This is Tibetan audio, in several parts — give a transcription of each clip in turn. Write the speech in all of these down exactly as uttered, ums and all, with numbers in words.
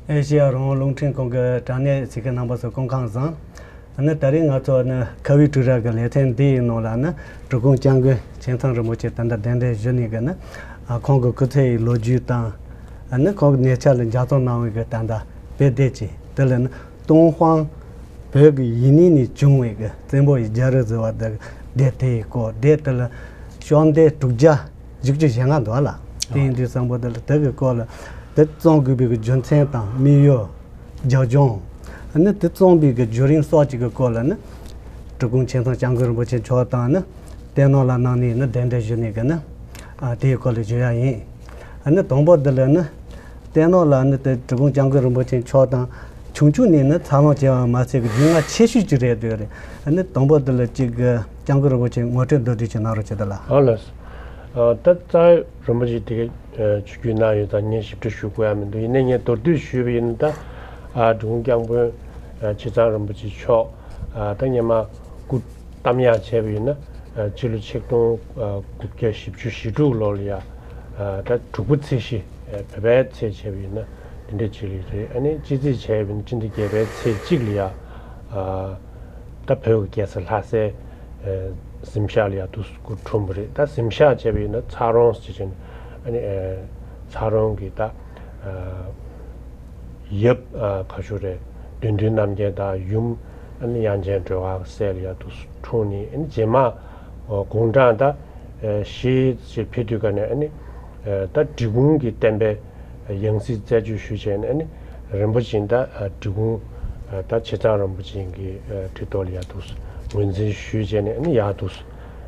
ཨེ་ཤེ་ཡ་རང་དབང་རླུང་འཕྲིན་ཁང་གི་དྲ་གནས་གཟིགས་མཁན་རྣམ་པ་ཚོ་སྐུ་ཁམས་བཟང་། ཨ་ནི་ད་རེས་ང་ཚོ་ཨ་ནི་ཁ་བའི་དྲུག་ར་གི་ལེ་ཚན་འདི་ཡི་ནང་ལ་ཨ་ནི་འབྲི་གུང་སྐྱབས་མགོན་ཆེ་ཚང་རིན་པོ་ཆེ་ད་ལྟ་གདན་འདྲེན་ཞུས་ནས་གི་ནི་ཨ་ཁོང་གི་སྐུ་ཚེ་ཡི་ལོ་རྒྱུས་དང་། ཨ་ནི་ཁོང་གི་གནས་ཆ་ལ་ལྗགས་རྩོམ་གནང་བའི་གི་ད་ལྟ་དཔེ་དེབ་ཅིག་དེ་ལ་ནི་ཏུན་ཧོང་བོད་ཀྱི་ཡིག་རྙིང་ནས་བྱུང་བའི་གི་བཙན་པོ་ཡི་རྒྱལ་རབས་ཟེར་བ་དེ་དེབ་དེ་ཡི་སྐོར། དེབ་དེ་ལ་ཤོག་ལྡེབ་དྲུག་བརྒྱ་བཞི་བཅུ་ཞེ་ལྔ་འདུག་ལ། དེ་ཡིན་དུས་ཙམ་པོ་དེ་ལ་དེ་གི་སྐོར་ལ་དེ་རྩོམ་དགོས་པའི་གི་རྒྱུ་མཚན་དང་དམིགས་ཡུལ། རྒྱབ་ལྗོངས། ཨ་ནི་དེ་རྩོམ་པའི་གི་བརྒྱུད་རིམ་སོགས་ཀྱི་གི་སྐོར་ལ་ནི་འབྲི་གུང་ཆེ་ཚང་སྐྱབས་མགོན་རིན་པོ་ཆེ་མཆོག་དང་ནི་གཏན་ནོར་ལགས་གནང་ནས་ནི་གདན་འདྲེན་ཞུས་ནས་གི་ནི་ཨ་དེའི་སྐོར་ལ་ཞུ་ཡ་ཡིན། ཨ་ནི་དང་པོ་འདི་ལ་ནི་གཏན་ནོར་ལགས་ནི་དེ་འབྲི་གུང་སྐྱབས་མགོན་རིན་པོ་ཆེ་མཆོག་དང་ཆུང་ཆུང་ནས་ནི་འཚར་ལོངས་བྱས་པ་མ་ཟད་གི་རྒྱུས་མངའ་ཆེ་ཤོས་ཅིག་རེད་འདོད་རེད། ཨ་ནི་དང་པོ་འདི་ལ་ཅིག་གི་སྐྱབས་མགོན་རིན་པོ་ཆེ་ངོ་སྤྲོད་མདོར་བསྡུས་ཅིག་གནང་རོགས་བྱེད་དང་ལགས། ཨ་ལགས། ཨ་ད་རྩ་བའི་རིན་པོ་ཆེ་དེ་ག་ཆུ་རྒྱུས་གནང་ཡོད་ཙང་ངས་ཞིབ་ཕྲ་ཞུ་དགོས་ཡ་མི་འདུག་ཡིན་ནའི་ངས་མདོར་བསྡུས་ཞུས་པ་ཡིན་ན། ད་ཨ་འབྲི་གུང་སྐྱབས་མགོན་ཨ་ཆེ་ཚང་རིན་པོ་ཆེ་མཆོག་ཨ་ད་སྔོན་མ་སྐུ་བལྟམས་ཡག་བྱས་པ་ཡིན་ན། ཨ་སྤྱི་ལོ་ཆིག་སྟོང་ཨ་དགུ་བརྒྱ་བཞི་བཅུ་ཞེ་དྲུག་ལོ་ལ་ཡ། ཨ་ད་དྲུག་པ་ཚེས་བཞི། ཨ་བོད་པའི་ཚེས་བྱས་པ་ཡིན་ན་དེ་འདྲ་ཅིག་ལ་རེད། ཨ་ནི་སྤྱི་ཚེས་བྱས་པ་ཡིན་ན་སྤྱི་ཟླ་བརྒྱད་པའི་ཚེས་གཅིག་ལ་ཡ། ཨ་ད་བོད་ཀྱི་རྒྱལ་ས་ལྷ་སའི་ཨ་གཟིམ་ཤག་ལ་ཡ་དུ་སྐུ་འཁྲུངས་པ་རེད། ད་གཟིམ་ཤག་བྱས་པ་ཡིན་ན་ཚ་རོང་ཟེར་བྱས་ནས། ཨ་ནི་ཨ་ཚ་རོང་གི་ད་ཨ་ཡབ་ཨ་ག་ཞུ་རེད། བདུད་འདུལ་རྣམ་རྒྱལ་དང་ཡུམ་ཨ་ནི་དབྱངས་ཅན་སྒྲོལ་དཀར་སྲས་ལ་ཡ་དུ་འཁྲུངས་ནས། ཨ་ནི་རྗེས་མ་ཨོ་དགུང་གྲངས་ད་ཨ་བཞི་ཞེ་ཕེབས་དུས་ག་ནས། ཨ་ནི་ཨ་ད་འབྲི་གུང་གི་བསྟན་པའི་ཡང་སྲིད་རྩད་གཅོད་ཞུས་བྱས་ནས། ཨ་ནི་རིན་པོ་ཆེ་ད་ཨ་འབྲི་གུང་ཨ་ད་ཆེ་ཚང་རིན་པོ་ཆེ་གི་ཨ་ཁྲི་ཐོག་ལ་ཡ་དུ་ངོས་འཛིན་ཞུས་བྱས་ནས། ཨ་ནི་ཡ་དུ་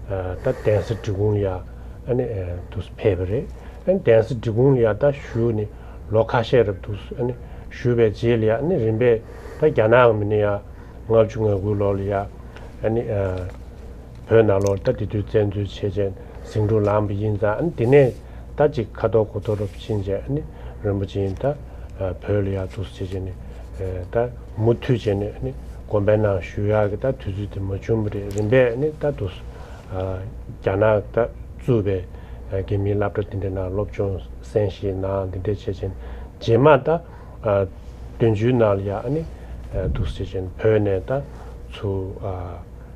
ཨ་ད་གདན་ས་འབྲི་གུང་ལ་ཡ་ཨ་ནི་ཨ་དུ་ཕེབས་པ་རེད། ཨ་ནི་གདན་ས་འབྲི་གུང་ལ་ཡ་ད་བཞུགས་ནས་ལོ་ཁ་ཤས་རབ་དུ་ཨ་ནི་བཞུགས་པའི་རྗེས་ལ་ཡ། ཨ་ནི་རིམ་པས་ད་རྒྱ་ནག་གི་མི་སྣ་ཡ་ལྔ་བཅུ་ང་དགུ་ལོ་ལ་ཡ། ཨ་ནི་ཨ་བོད་ནང་ལོགས་ད་དེ་དུས་བཙན་འཛུལ་བྱས་བྱས་ཟིང་འཁྲུག་ལངས་པ་ཡིན་ཙང་། ཨ་ནི་དེ་ནས་ད་ཅིག་ཁ་ཐོར་གོ་ཐོར་རབ་ཕྱིན་བྱས། ཨ་ནི་རིན་པོ་ཆེ་ཡིན་ད་ཨ་བོད་ལ་ཡ་འདུག་བྱས་བྱས་ནས་ཨ་ད་མུ་མཐུད་བྱས་ནས། ཨ་ནི་དགོན་པའི་ནང་བཞུགས་ཡག་གི་ད་དུས་ཚོད་དེ་མ་བྱུང་བ་རེད། རིམ་པས་ཨ་ནི་ད་འདུག་ཨ་རྒྱ་ནག་ད་བཙུགས་པའི་ཨ་རྒྱ་མིའི་སློབ་གྲྭ་དེ་འདྲའི་ནང་སློབ་སྦྱོང་གསན་བཞེས་གནང་། དེ་འདྲ་བྱས་བྱས་ནས་རྗེས་མ་ད་ཨ་བཙན་བྱོལ་ནང་ལ་ཡ། ཨ་ནི་ཨ་འདུག་བྱས་བྱས་ནས་བོད་ནས་ད་ཚུར་ཨ་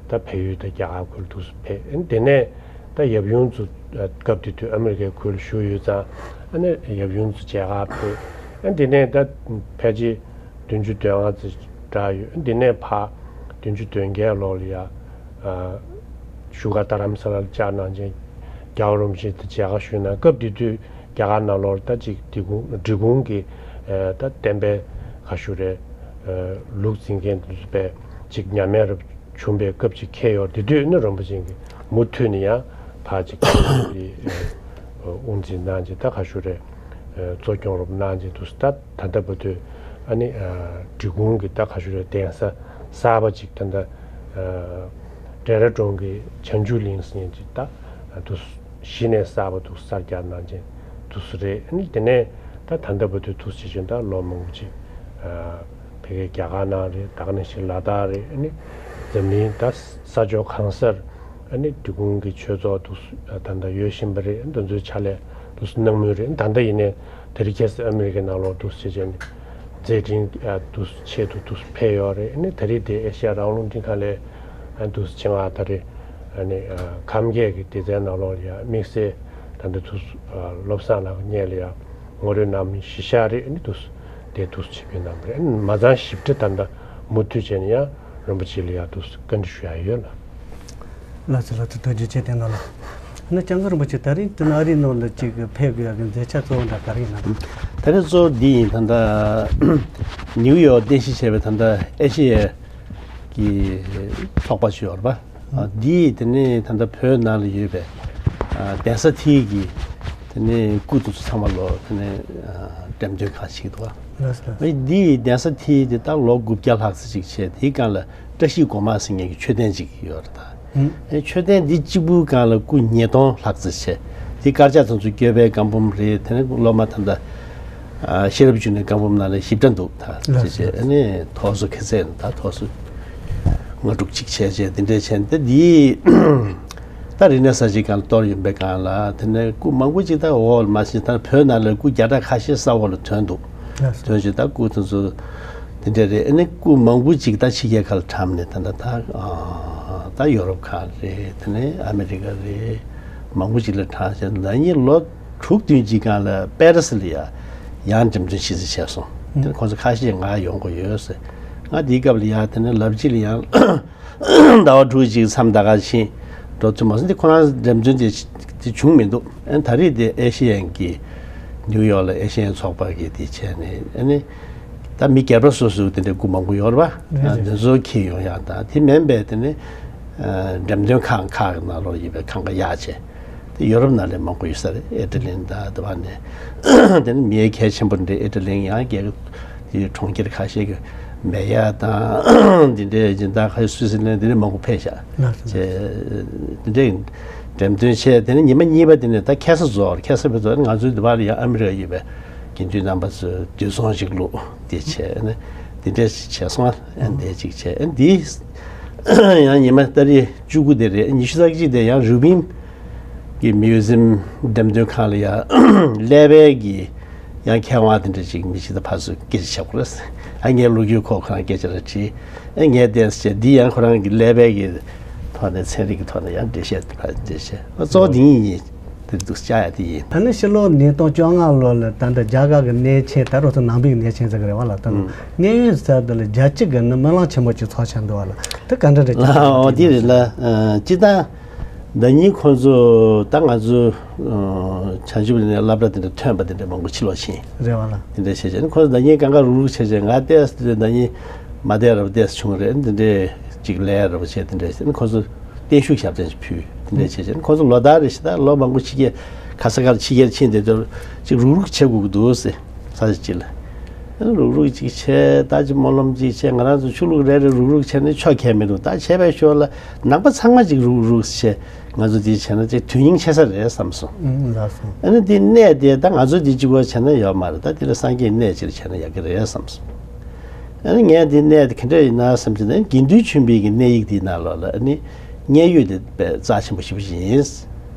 ད་བལ་ཡུལ་དང་རྒྱ་གར་ཁུལ་དུ་ཕེབས། དེ་ནས་ད་ཡབ་ཡུམ་ཚོ་སྐབས་དེ་དུས་ཨ་མི་རི་ཀའི་ཁུལ་བཞུགས་ཡོད་ཙང་། ཨ་ནི་ཡབ་ཡུམ་ཚོ་མཇལ་ཁ་ཕེབས། དེ་ནས་ད་ཕལ་ཆེར་བདུན་ཅུ་དོན་ལྔ་ཙམ་གྲགས་ཡོད། དེ་ནས་ཕར་བདུན་ཅུ་དོན་བརྒྱད་ལོ་ལ་ཡ་བཞུགས་སྒར་རྡ་རམ་ས་ལར་བཅར་གནང་བྱས། རྒྱལ་བ་རིན་པོ་ཆེ་དང་མཇལ་ཁ་ཞུས་གནང་། སྐབས་དེ་དུས་རྒྱ་གར་ནང་ལོགས་ད་ཅིག་འབྲི་གུང་འབྲི་གུང་གི་ཨ་ད་བསྟན་པའི་ག་ཞུ་རེད། ཨ་ལུགས་འཛིན་མཁན་དེ་ཚོ་དཔེ་ཅིག་ཉམས་དམས་རབ་བྱུང་བའི་སྐབས་ཅིག་འཁེལ་ཡོད། དེ་དུས་ནི་རིན་པོ་ཆེ་གིས་མུ་མཐུད་ནས་ཡང་ཕར་ཅིག་ཨ་དབུ་འཛིན་གནང་བྱས། ད་ག་ཞུ་རེད། ཨ་གཙོ་སྐྱོང་རོགས་གནང་བྱས་འདུག་ད་ད་ལྟ་བར་དུ་ཨ་ནི་ཨ་འབྲི་གུང་གི་ད་ག་ཞུ་རེད། གདན་ས་གསར་པ་ཅིག་ད་ལྟ་ཨ་འབྲས་ར་གྲོང་གི་བྱང་ཆུབ་གླིང་ཟེར་མཁན་ཅིག་ད་འདུག་གཞི་ནས་གསར་པ་འདུག་གསར་རྒྱག་གནང་བྱས་འདུག་རེད། ཨ་ནི་དེ་ནས་ད་ད་ལྟ་བར་དུ་འདུག་བྱེད་བཞིན་ད་ལོ་མང་པོ་ཅིག་ཨ་ཕ་གིའི་རྒྱ་གར་ནང་རེད། ད་ག་ནང་བཞིན་ལ་དྭགས་རེད། ཨ་ནི་འཛམ་གླིང་ད་ས་ཕྱོགས་གང་སར་ཨ་ནི་འབྲི་གུང་གི་ཆོས་ཚོགས་འདུག་ད་ལྟ་ཡོད་བཞིན་པ་རེད། འདི་ཚོའི་ཕྱག་ལས་འདུག་གནང་མུས་རེད། ད་ལྟ་ཡིན་ནའི་དེ་རིང་ཁ་སང་ཨ་མི་རི་ཀའི་ནང་ལོགས་འདུག་བྱེད་བྱས་ནས་མཛད་འཕྲིན་ཨ་འདུག་ཆེད་དུ་འདུག་ཕེབས་ཡོད་རེད། ཨ་ནི་ད་རེས་དེ་ཨེ་ཤེ་ཡ་རང་དབང་རླུང་འཕྲིན་ཁང་ལས་ཨ་འདུག་ཆེད་མངགས་ད་རེས་ཨ་ནི་ཨ་ཁམས་སྐད་ཀྱི་སྡེ་ཚན་ནང་ལོགས་ལ་ཡ་དམིགས་བསལ་ད་ལྟ་འདུག་ཨ་བློ་བཟང་ལགས་སྔོན་ལ་ཡ་ངོ་སྤྲོད་གནང་མི་གཞི་བཞག་རེད། ཨ་ནི་འདུག་དེ་འདུག་བྱེད་པའི་གནང་བ་རེད། ཨ་ནི་མ་ཚང་ཞིབ་ཕྲ་ད་ལྟ་མུ་མཐུད་བྱས་ནས་ཡང་རིན་པོ་ཆེ་ལ་ཡ་འདུག་བཀའ་འདྲི་ཞུ་ཡ་ཡོད་ལགས། ལགས་སོ་ལགས་སོ། ཐུགས་རྗེ་ཆེ། བསྟན་དང་ལགས། ཨ་ནི་སྐྱབས་མགོན་རིན་པོ་ཆེ་ད་རིང་དེ་ནང་ཨ་རིའི་ནང་ལ་ཅིག་ཕེབས་དགོས་ཡག་གི་མཛད་འཆར་གཙོ་བོ་འདྲ་ག་རེ་ཡིན་ནམ། ད་རེས་གཙོ་བོ་འདི་ཡིན། ད་ལྟ་ནིའུ་ཡོག་རྟེན་གཞི་བྱས་པའི་ད་ལྟ་ཨེ་ཤེ་ཡའི་གི་ཚོགས་པ་ཞིག་ཡོད་རེད་པ། ཨ་འདིས་དེ་ནས་ད་ལྟ་བོད་ནང་ལ་ཡོད་པའི་ཨ་གདན་ས་དེའི་གི་དེ་ནས་སྐུ་དེ་ཚོ་ཚང་མ་ལོ་དེ་ནས་ཨ་འགྲེམས་སྟོན་ཁང་ཞིག་འདུག་ཨ། ལགས་སོ། ཨ་འདིའི་གདན་ས་དེའི་དེ་ད་ལོ་དགུ་བརྒྱ་ལྷག་ཙམ་ཅིག་བྱས། དེའི་སྒང་ལ་བཀྲ་ཤིས་སྒོ་མང་ཟེར་མཁན་གྱི་མཆོད་རྟེན་ཅིག་ཡོད་རེད་ད། ཨེ་མཆོད་རྟེན་འདི་གཅིག་པུའི་སྒང་ལ་སྐུ་ཉིས་སྟོང་ལྷག་ཙམ་བྱས། དེ་དཀར་ཆག་དེ་ཚོ་སྐྱོབ་པའི་བཀའ་འབུམ་རེད། དེ་ནས་སློབ་མ་ད་ལྟ་ཨ་ཤེས་རབ་འབྱུང་གནས་བཀའ་འབུམ་ནང་ལ་ཞིབ་ཕྲ་འདུག་ད། ལགས་བྱས་བྱས། ཨ་ནི་ཐོག་སོ་ཁ་ཤས་ད་ཐོག་སོ་ལྔ་དྲུག་ཅིག་བྱས་བྱས་དེ་འདྲས་བྱས། ད་འདི་ད་རིག་གནས་གསར་བརྗེའི་སྒང་ལ་གཏོར་ཡོང་པའི་སྒང་ལ་དེ་ནས་སྐུ་མང་པོ་ཅིག་ད་འོག་ལ་མ་ཕྱིན། ད་བོད་ནང་ལ་སྐུ་བརྒྱ་ཕྲག་ཁ་ཤས་ས་འོག་ལ་ཐོན་འདུག་ལགས་སོ། དོན་ཅིག་ད་སྐུ་དེ་ཚོ་དེ་འདྲ་རེད། ཨ་ནི་སྐུ་མང་པོ་ཅིག་ད་ཕྱི་རྒྱལ་ཁག་ལ་གྲམ་ནས་ད་ད་ད་ཨ་ད་ཡོ་རོབ་ཁག་རེད། དེ་ནས་ཨ་མེ་རི་ཀ་རེད། མང་པོ་ཅིག་ལ་གྲམ་བྱས། ན་ནིང་ལོ་དྲུག་བདུན་ཅིག་སྒང་ལ་པེ་རི་སི་ལ་ཡ་ཡང་འགྲེམས་སྟོན་ཕྱི་ཙི་བྱས་སོང་། དེ་ནས་ཁོང་ཚོ་ཁ་ཤས་ང་ཡོང་དགོས་ཡོད་ཟེར། ང་དེའི་སྐབས་ལ་ཡ་དེ་ནས་ལབ་ཅིག་ལ་ཡང་ཟླ་བ་དྲུག་ཅིག་མཚམས་ད་ག་ཕྱིན་འགྲོ་ཐུབ་མ་སོང་། དེ་ཁོ་རང་འགྲེམས་སྟོན་དེ་དེ་བྱུང་མི་འདུག་ཨ་ནི་ད་རེས་དེ་ཨེ་ཤེ་ཡན་གྱི་ནིའུ་ཡོག་ལ་ཨེ་ཤེ་ཡན་ཚོགས་པ་གི་དེ་བྱས་ནས། ཨ་ནི་ད་མི་སྒེར་པ་སོ་སོ་དེ་འདྲའི་སྐུ་མང་པོ་ཡོད་རེད་པ། རེད་རེད། དེ་ཚོ་འཁྱེར་ཡོང་ཡག་དང་། དེ་མིན་པའི་དེ་ནི་ཨ་འགྲེམས་སྟོན་ཁང་ཁག་གི་ནང་ལོགས་ཡོད་པའི་ཁང་པ་གཡར་བྱས། དེ་ཡོ་རོབ་ནང་ལ་མང་པོ་ཡོད་ས་རེད། ཨི་ཊ་ལི་དང་དེ་བ་ནས། དེ་ནི་མི་གལ་ཆེན་པོ་འདྲ། ཨི་ཊ་ལི་ཡང་རྒྱལ་དེ་གྲོང་ཁྱེར་ཁ་ཤས་ཀྱི་མེ་ཡ་དང་འདི་འདྲའི་སྦྱིན་བདག་ཁ་ཤས་སུད་སི་ལན་འདི་འདྲ་མང་པོ་ཕེབས་ཤག་ལགས་སོ། བྱས་འདི་འདྲའི་འགྲེམས་སྟོན་བྱས། དེ་ནས་ཉི་མ་གཉིས་པ་དེ་ནས་ད་ཁ་སང་རྫོགས། ཁ་སང་བར་དུ་ང་ཚོའི་འདི་བར་ཡང་ཨ་མི་རི་ཀ་ཡོད་པའི་དགེ་འདུན་རྣམ་པ་ཚོས་འདུ་ཚོགས་ཤིག་བླུགས། དེ་བྱས་ནས་འདི་འདྲ་ཞིག་བྱས་སོང་། ཨ་འདི་གཅིག་བྱས། ཨ་འདི་ཡང་ཉི་མ་ཏ་རིག་བཅུ་དགུ་དེ་རེད། ཉི་ཤུ་རྩ་གཅིག་དེ་ཡང་རུ་པིན་གྱི་མིའུ་ཛིམ་འགྲེམས་སྟོན་ཁང་ལ་ཡང་ཀླད་པའི་གི་ཡང་མཁས་དབང་དེ་འདྲ་ཅིག་མི་ཅིག་དང་ཕར་ཚུར་སྐད་ཆ་བཤད་དགོས་རེད། ཨ་ངའི་ལོ་རྒྱུས་ཁོ་ཁོ་རང་སྐད་ཆ་ར་དྲིས། ཨ་ངས་བལྟས་ཚེ་འདི་ཡང་ཁོ་རང་གི་ཀླད་པའི་གི་ཐོག་ནས་ཚན་རིག་གི་ཐོག་ནས་ཡང་འགྲེལ་བཤད་དེ་ཕར་འགྲེལ་བཤད། ཨ་གཙོ་བོ་འདི་གཉིས་ཡིན། དེ་འདུག་བཅར་ཡ་དེ་ཡིན། ད་ནི་ཕྱི་ལོ་ཉིས་སྟོང་བཅོ་ལྔ་ལོ་ལ་ད་ལྟ་རྒྱ་གར་གྱི་གནས་ཆེན། ད་རོ་ཚོ་ནང་པའི་གནས་ཆེན་ཟེར་གི་རེད་བ་ལ། ད་ནི་ཨུ། གནས་ཡུལ་ཟེར་དེ་ལ་རྒྱལ་སྤྱི་གི་ནི་སྨོན་ལམ་ཆེན་པོ་ཅིག་ཚོགས་བྱས་འདུག་བ་ལ། དེ་ག་འདྲ་རེད། ཨོ་དེ་རེད་ལ། ཨ་སྤྱིར་བཏང་ཟླ་ཉིན་ཁོང་ཚོ་ད་ང་ཚོ་ཨ་བྱང་ཆུབ་ལ་ནས་སློབ་གྲྭ་དེ་འདྲ་ཐོན་པ་དེ་འདྲ་མང་པོ་ཕྱི་ལོགས་ཕྱིན། རེད་བ་ལ། དེ་འདྲ་བྱས་བྱས་ནི་ཁོང་ཚོ་ཟླ་ཉིན་གང་ག་རུག་རུག་བྱས་བྱས། ང་ལྟས་ཟླ་ཉིན་མ་བསྡད་རབས་བསྡད་བྱུང་རེད། དེ་འདྲས་ཅིག་ལས་རབས་བྱས། དེ་འདྲས་བྱས་ནི་ཁོང་ཚོ་བརྟན་བཞུགས་ཞབས་བརྟན་ཞིག་ཕུལ། དེ་འདྲས་བྱས་བྱས་ནི་ཁོང་ཚོ་ལོ་ལྟར་རེ་བཞིན་ད་ལོ་མང་པོ་ཕྱི་རྒྱལ་ག་ས་གར་ཕྱི་རྒྱལ་ཕྱིན་བསྡད་དུས་ཅིག་རུག་རུག་བྱེད་དགོས་ཀྱི་འདུག་ཟེར། ས་ཆ་གཅིག་ལ་རུག་རུག་ཅིག་བྱས། ད་ཅིག་སྨོན་ལམ་ཅིག་བྱས། ང་རང་ཚོ་ཆོས་ལུགས་རེ་རེ་རུག་རུག་བྱས་ནས་ཆོ་གས་མི་འདུག་ད་བྱས་པའི་ཞོར་ལ་ནང་པ་ཚང་མ་ཅིག་རུག་རུག་བྱས། ང་ཚོ་འདི་བྱས་ན་ཅིག་དོན་སྙིང་ཆེ་ས་རེད་བསམ་སོང་། ཨུམ་ལགས་སོ། ཨ་ནི་འདི་གནས་དེ་ད་ང་ཚོ་འདི་གཅིག་པོ་བྱས་ན་ཡོད་མ་རེད། ད་འདི་ལ་སངས་རྒྱས་གནས་ཅིག་བྱས་ན་ཡག་གི་རེད་བསམ་སོང་། ཨ་ནི་ངས་འདི་གནས་དེ་ག་འདྲ་ཡིན་ན་བསམ་གྱི་འདུག་དགེ་འདུན་ཆོས་འཕེལ་གྱི་གནས་ཡིག་འདིའི་ནང་ལོགས་ལ་ཨ་ནི་མཉན་ཡོད་དེ་དཔེ་རྩ་ཆེན་པོ་ཞེ་པོ་ཅིག་ཡིན།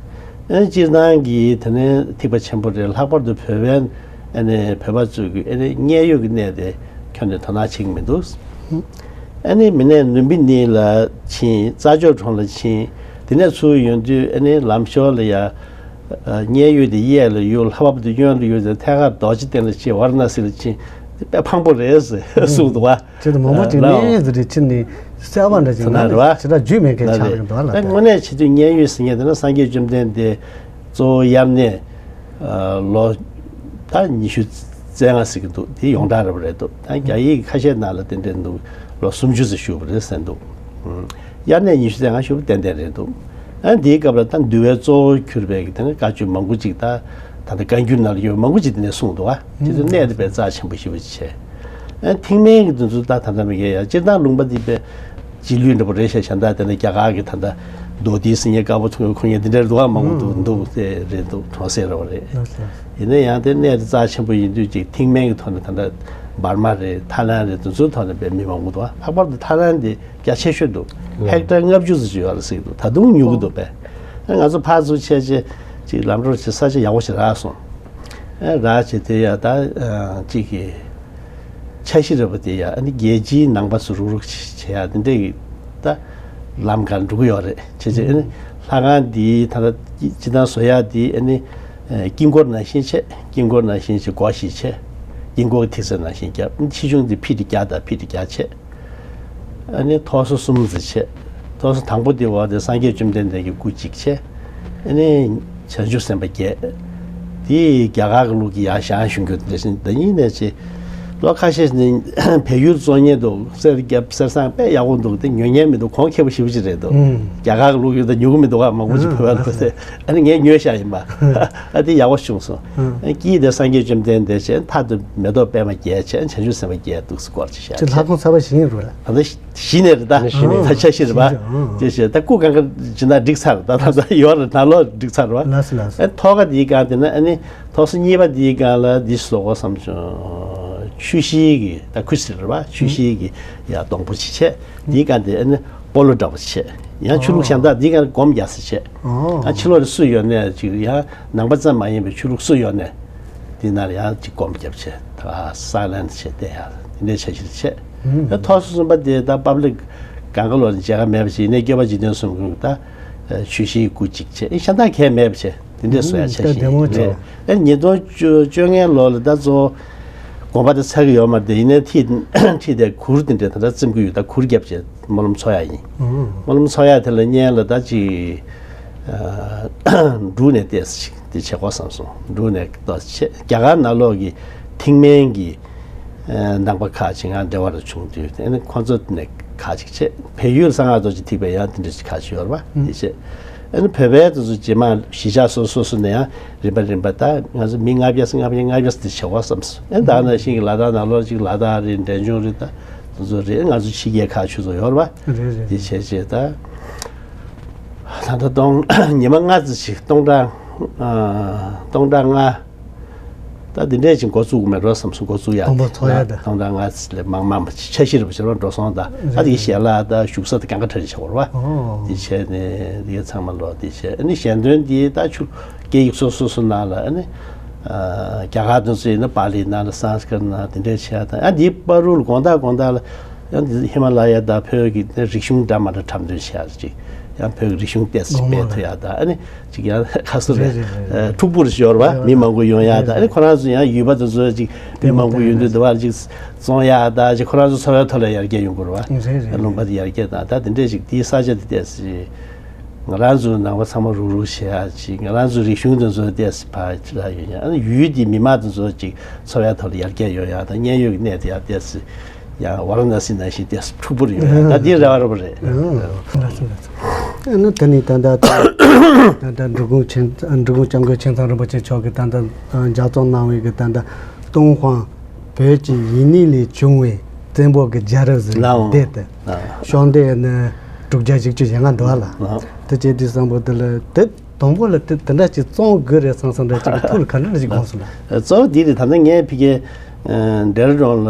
ཨ་ནི་སྤྱིར་བཏང་གི་དེ་ནས་ཐེག་པ་ཆེན་པོ་རེད། ལྷག་པར་དུ་བོད་པའི་ཨ་ནི་བོད་པ་ཚོས་ཀྱི་ཨ་ནི་མཉན་ཡོད་ཀྱི་གནས་དེ་ཁྱོན་ནས་དོ་སྣང་བྱེད་ཀྱི་མི་འདུག་ཨ་ནི་མི་ནས་ལུམ་བི་ནི་ལ་ཕྱིན། རྩྭ་མཆོག་གྲོང་ལ་ཕྱིན། དེ་ནས་ཚུར་ཡོང་དུས་ཨ་ནི་ལམ་ཞོར་ལ་ཡ་མཉན་ཡོད་དེ་གཡས་ལ་གཡུག་ལྷ་བབ་དེ་གཡོན་ལ་གཡུག་ཟེར། ཐད་ཀར་རྡོ་རྗེ་གདན་ལ་ཕྱིན། ཝཱ་ར་ཎ་སི་ལ་ཕྱིན། དེ་དཔེ་ཕངས་པོ་རེད་ཟེར་གསུངས་འདུག་བ། ཅེས་དང་མང་པོ་ཅིག་ལ་གནས་ཡུལ་ཟེར་དེ་ཕྱིན་ནས་གསལ་བ་འདྲ་ཅིག་ན་ལ་རེད་བ། ཅི་འདྲ་བརྗོད་མེད་མཁན་ཆགས་ཀྱི་འདུག་ལ། ད་དངོས་གནས་བྱེད་དུས་མཉན་ཡོད་ཟེར་མཁན་དེ་ན་སངས་རྒྱས་བཅོམ་ལྡན་འདས་གཙོ་བོ་དབྱར་གནས་ལོ་ད་ཉི་ཤུ་རྩ་ལྔ་ཟེར་གྱི་འདུག་དེ་ཡོངས་གྲགས་རེད་པ་རེད་འདུག་ད་རྒྱ་ཡིག་ཁ་ཤས་ནང་ལ་དེ་འདྲ་འདུག་ལོ་སུམ་ཅུ་ཙམ་བཞུགས་པ་རེད་ཟེར་འདུག་དབྱར་གནས་ཉི་ཤུ་རྩ་ལྔ་བཞུགས་པ་ཏན་ཏན་རེད་འདུག་ཨ་འདིའི་སྐབས་ལ་ད་འདུལ་བའི་གཙོ་བོ་གྱུར་པའི་གི་དེ་ནས་བཀའ་ཆོས་མང་པོ་ཅིག་ད་ད་ལྟ་བཀའ་འགྱུར་ནང་ལ་ཡོད་མང་པོ་ཅིག་དེ་ནས་གསུངས་འདུག་ཨ། དེ་ཚོ་གནས་དེ་དཔེ་རྩ་ཆེན་པོ་ཞེ་པོ་ཅིག་བྱས། ཨ་ཐེག་དམན་གྱི་དེ་ཚོ་ད་ད་ལྟ་མི་འགལ་ཡ། སྤྱིར་བཏང་ལུང་པ་འདི་དཔེ་རྗེས་ལུས་འདྲ་པོ་རེད་ཤག་བྱས་ན་ད་དེ་ནས་རྒྱ་གར་གྱི་ད་ལྟ་མདོ་སྡེ་སེང་གེ་དཀར་པོ་ཐུགས་ཁོ་ཉིད་འདི་འདྲ་འདུག་ཨ། མང་པོ་འདུག་འདུག་དེ་རེད་འདུག་གྲོང་གསེབ་རེད་པ་རེད། ཡིན་ན་ཡང་དེ་གནས་དེ་རྩ་ཆེན་པོ་ཡིན་དུས་ཅིག་ཐེག་དམན་གྱི་ཐོག་ནས་ད་ལྟ་འབར་མ་རེད། ཐའི་ལན་རེད། དེ་ཚོའི་ཐོག་ནས་དཔེ་མི་མང་པོ་འདུག་ཨ། ལྷག་པར་དུ་ཐའི་ལན་དེ་རྒྱ་ཆེ་ཤོས་འདུག་ཧེག་ཊར་ལྔ་བཅུ་ཙམ་ཅིག་ཡོད་རེད་ཟེར་གྱི་འདུག་ད་དུང་ཉོ་གི་འདུག་པས། ང་ཚོ་ཕར་ཚུར་བྱས་བྱས་ཅིག་ལམ་འགྲོ་བྱས། ས་ཆ་ཡག་པོ་ཞིག་རག་སོང་། ཨ་རག་བྱས་དེ་ཡ་ད་ཅིག་གི་འཆར་གཞི་རེད་པ། དེ་ཡ་ཨ་ནི་རྒྱལ་སྤྱིའི་ནང་པ་ཚོ་རུག་རུག་བྱེད་ཡ་དེ་འདྲ་གི་ད་ལམ་ཁར་འགྲོ་གི་ཡོད་རེད། བྱས་བྱས་ཨ་ནི་ལྷ་ཁང་འདིའི་ད་ལྟ་སྤྱིར་བཏང་བཟོ་ཡ་འདི་ཨ་ནི་དཀྱིལ་འཁོར་ནང་བཞིན་བྱས། དཀྱིལ་འཁོར་ནང་བཞིན་བྱས་སྒོ་བཞི་བྱས། དཀྱིལ་འཁོར་ཐིག་ཚད་ནང་བཞིན་བརྒྱབ། ཕྱི་ཆུང་འདི་ཕི་ཊི་བརྒྱ་དང་ཕི་ཊི་བརྒྱ་བྱས། ཨ་ནི་ཐོག་སོ་གསུམ་ཙམ་བྱས། ཐོག་སོ་དང་པོ་དེ་འོག་དེ་སངས་རྒྱས་བཅོམ་ལྡན་འདས་ཀྱི་སྐུ་གཅིག་བྱས། ཨ་ནི་བྱང་ཆུབ་སེམས་དཔའ་བརྒྱད། དེ་རྒྱ་གར་གྱི་ལུགས་ཀྱི་ཡར་བཞེངས་བཞུགས་རྒྱུ་དེ་འདྲ་ཞིག་ད་ཡིན་ནས་ཅི། ལོ་ཁ་ཤས་ནས་བལ་ཡུལ་བཙོང་མཁན་འདུག་གསེར་བརྒྱབ་གསེར་སྲང་དཔེ་ཡག་པོ་འདུག་དེ་ཉོ་མཁན་མི་འདུག་གོང་ཁེ་པོ་ཞེ་པོ་ཅིག་རེད་འདུག་རྒྱ་གར་གྱི་ལུགས་ཡོད་ད་ཉོ་གི་མི་འདུག་ཨ། མང་པོ་ཅིག་བོད་པ་ལ་ཟེར། ཨ་ནི་ངས་ཉོས་བཞག་ཡིན་པ། ཨ་དེ་ཡག་པོ་བྱུང་སོང་། ཨ་དཀྱིལ་དེ་སངས་རྒྱས་བཅོམ་ལྡན་འདས་བྱས། མཐའ་དེ་མེ་ཏོག་པད་མ་བརྒྱད་བྱས། བྱང་ཆུབ་སེམས་དཔའ་བརྒྱད་འདུག་སེ་སྐོར་ཅིག་བཞག་ཅིག་ལྷ་ཁང་གསར་པ་བཞེངས་ཡོད་རེད་པ། ད་ལྟ་གཞི་ནས་རེད་ད། གཞི་ནས། ད་ཆ་ཤི་རེད་པ། ཨ་ཅེ་ཤེ་ད་སྐུ་གང་ག་ཇི་ན་བསྒྲིགས་ཚར། ད་ད་ད་ཡོད་རེད། ད་ལོ་བསྒྲིགས་ཚར་བ། ལགས་སོ་ལགས་སོ། ཨ་ཐོག་ཁ་འདིའི་སྒང་དེ་ན་ཨ་ནི་ཐོག་སོ་གཉིས་པ་འདིའི་སྒང་ལ་འདི་བཟོ་དགོས་བསམ་བྱུང་། ཆུ་ཤེལ་གྱི་ད་ཁུ་སི་རེད་པ། ཆུ་ཤེལ་གྱི་ཡ་སྡོང་པོ་ཅིག་བྱས། འདིའི་སྒང་དེ་ཨ་ནི་སྤོ་ལོ་འདྲ་པོ་བྱས། ཡང་ཆོས་ལུགས་གཞན་དག་འདིའི་སྒང་ལ་སྒོམ་རྒྱག་ས་བྱས། ཨ་ཕྱི་ལོགས་ལ་སུ་ཡོད་ནས་ཅིག་ཡང་ནང་པ་ཙམ་མ་ཡིན་པའི་ཆོས་ལུགས་སུ་ཡོད་ནས། འདི་ནང་ལ་ཡང་གཅིག་སྒོམ་རྒྱབ་བྱས་ད་སའི་ལེན་ཊི་བྱས་བསྡད་ཡ་དེ་འདྲའི་འཆར་གཞི་རེ་བྱས། ཨ་ཐོག་སོ་གསུམ་པ་དེ་ད་པབ་ལིག་གང་ག་ལོག་ལ་མཇལ་ཁ་མེད་པ་ཞིག་ཡིན་ནའི་སྐྱོབ་པ་འཇིག་རྟེན་གསུམ་མགོན་ད་ཆོས་གཞིས་སྐུ་གཅིག་བྱས་ཨེ་གཞན་དག་གས་མེད་པ་བྱས་དེ་འདྲའི་བཟོ་ཡ་འཆར་གཞི་ཡིན། ཨེ་ཉིས་སྟོང་བཅོ་ལྔའི་ལོ་ལ་ད་གཙོ་བོ་དགོན་པ་དེ་ཚར་གི་ཡོད་མ་རེད། དེ་ཡིན་ནའི་ཁྲིད་ཁྲིད་དེ་གུར་དེ་འདྲ་ད་ལྟ་བཙེམ་གི་ཡོད། ད་གུར་བརྒྱབ་བྱས་སྨོན་ལམ་འཚོགས་ཡ་ཡིན། སྨོན་ལམ་འཚོགས་ཡ་དེ་ལ་བརྙན་ལ་ད་ཅིག་འབྲུག་ནས་ཏོག་ཙམ་ཅིག་དེ་བྱེད་དགོས་བསམ་སོང་། འབྲུག་ནས་ཏོག་ཙམ་བྱས། རྒྱ་གར་ནང་ལོགས་ཀྱི་ཐེག་དམན་གྱི་ནང་པ་ཁག་ཅིག་ང་འབྲེལ་བ་རུ་བྱུང་དུས་དེ་ནི་ཁོང་ཚོ་ནས་ཁག་ཅིག་བྱས། བལ་ཡུལ་གསང་སྔགས་རྡོ་རྗེ་ཐེག་པའི་ཡང་དེ་འདྲ་ཞིག་ཁག་ཅིག་ཡོད་རེད་པ། དེ་བྱས་ཨ་ནི་བོད་པའི་དེ་ཚོ་རྗེས་མ་གཞིས་ཆགས་སོ་སོ་སོ་ནས་ཡང་རིམ་པ་རིམ་པ་ད་ང་ཚོ་མི་ལྔ་བརྒྱ་ལྔ་བརྒྱ་ལྔ་བརྒྱ་དེ་བྱེད་དགོས་བསམ་སོང་། ཨ་ནི་ད་ནང་བཞིན་གྱི་ལ་དྭགས་ནང་ལོགས་ཅིག་ལ་དྭགས་རེད། འབྲས་ལྗོངས་རེད། ད་དེ་ཚོ་རེད། ང་ཚོ་ཕྱི་རྒྱལ་ཁག་ཆུ་ཚོད་ཡོད་རེད་པ། རེད་རེད། དེ་བྱས་བྱས་ད། ད་ལྟ་སྟོང་ཉི་མ་ལྔ་ཙམ་ཞིག་སྟོང་ཕྲག་ཨ་སྟོང་ཕྲག་ལྔ། ད་འདི་འདྲས་ཅིག་འགོ་བཙུགས་མེད་འགྲོ་བསམ་སོང་། འགོ་བཙུགས་ཡག་སྟོང་ཕྲག་འཚོགས་ཡག་ད་སྟོང་ཕྲག་ལྔ་ཙམ་ལས་མང་མང་མ་འཆར་གཞི་རེད་པ། བྱས་པ་འགྲོ་སོང་། ད་ཨ་དེ་གི་ཞལ་ལག་ད་བཞུགས་ས་དེ་གང་ག་གྲ་རེ་བྱེད་དགོས་རེད་པ། ཨོ། དེ་བྱས་ནས་དེ་ག་ཚང་མ་ལོག་དེ་བྱས་ཨ་ནི་ཞལ་འདོན་འདི་ད་ཆུ་སྐད་ཡིག་སོ་སོ་སོ་ནང་ལ་ཨ་ནི་རྒྱ་གར་དེ་ཚོ་ཡིན་ན་པཱ་ལི་ནང་ལ་སཾ་སྐྲྀཏ་ནང་དེ་འདྲས་བྱས། ད་ཨ་འདིའི་བར་དུ་ལ་དགོང་དག་དགོང་དག་ལ། ཡང་འདི་ཧི་མ་ལ་ཡ་དང་བོད་ཀྱི་རིག་གཞུང་འདྲ་མ་འདྲ་འགྲེམས་སྟོན་བྱེད་ཡག་ཅིག་ཡང་བོད་ཀྱི་རིག་གཞུང་ཏོག་ཙམ་སྤེལ་ཐུབ་ཡག་དང་ཨ་ནི་ཅིག་ཡང་ཁ་སོ་རེ་རེད་རེད་རེད། ཕྲུ་གུ་རེ་ཞིག་ཡོད་རེད་པ། མི་མང་པོ་ཡོང་ཡག་དང་ཨ་ནི་ཁོ་རང་ཚོ་ཡང་ཡུལ་པ་དེ་ཚོ་ཅིག་མི་མང་པོ་ཡོང་དུས་དེ་བར་ཅིག་བཙོང་ཡག་དང་ཅིག་ཁོ་རང་ཚོ་འཚོ་བའི་ཐོག་ལ་ཡར་རྒྱས་ཡོང་དགོས་རེད་པ། རེད་རེད་ལུང་པ་དེ་ཡར་རྒྱས་དང་ད་དེ་འདྲས་ཅིག་དེའི་ས་ཆ་དེ་ཏོག་ཙམ་ང་རང་ཚོའི་ནང་པ་ཚང་མ་རུག་རུག་བྱེད་ཡག་ཅིག་ང་རང་ཚོའི་རིག་གཞུང་དེ་ཚོ་ཏོག་ཙམ་ཕར་ཕྱི་ལ་ཡོང་ཡག་ཨ་ནི་ཡུལ་དེའི་མི་མང་དེ་ཚོ་ཅིག་འཚོ་བའི་ཐོག་ལ་ཡར་རྒྱས་ཡོང་ཡག་དང་མཉན་ཡོད་ཀྱི་གནས་དེ་ཡར་ཏོག་ཙམ། ཡང་ཝཱ་ར་ཎ་སི་ནང་བཞིན་ཏོག་ཙམ་འཁྲུག་པོ་རེད་ཡོད་ཡ། ད་འདི་རེ་བ་རེད་པ་རེད། ལགས་སོ་ལགས་སོ། ཨ་ནི་དེ་ནས་ད་ལྟ་ད་ལྟ་འབྲི་གུང་ཆེན་འབྲི་གུང་སྐྱབས་མགོན་ཆེན་ཚང་རིན་པོ་ཆེ་མཆོག་གིས་ད་ལྟ་ལྗགས་རྩོམ་གནང་བའི་གི་ད་ལྟ་ཏུན་ཧོང་བོད་ཀྱི་ཡུལ་ནི་ལས་བྱུང་བའི་བཙན་པོ་གི་རྒྱལ་རབས་ཟེར་བའི་ལའོ། དེབ་དེ་ལའོ། ཤོག་འདི་ནི་དྲུག་བརྒྱ་བཞི་བཅུ་ཞེ་ལྔ་འདུག་ཨ་ལ། ལའོ། དེ་བྱས་དུས་བསམ་པ་དེ་ལ་དེབ། དང་པོ་ལ་དེ་དེ་འདྲ་ཅིག་བཙོང་དགོས་རེད་བསམ་བསམ་འདྲ་ཅིག་གི་ཐུགས་ལ་ག་འདྲ་ཅིག་དགོངས་སོང་ལ། གཙོ་བོ་འདི་རེད། ད་ལྟ་ངས་ཕ་གིར་ཨ་ཌེ་ར་ཌུན་ལ་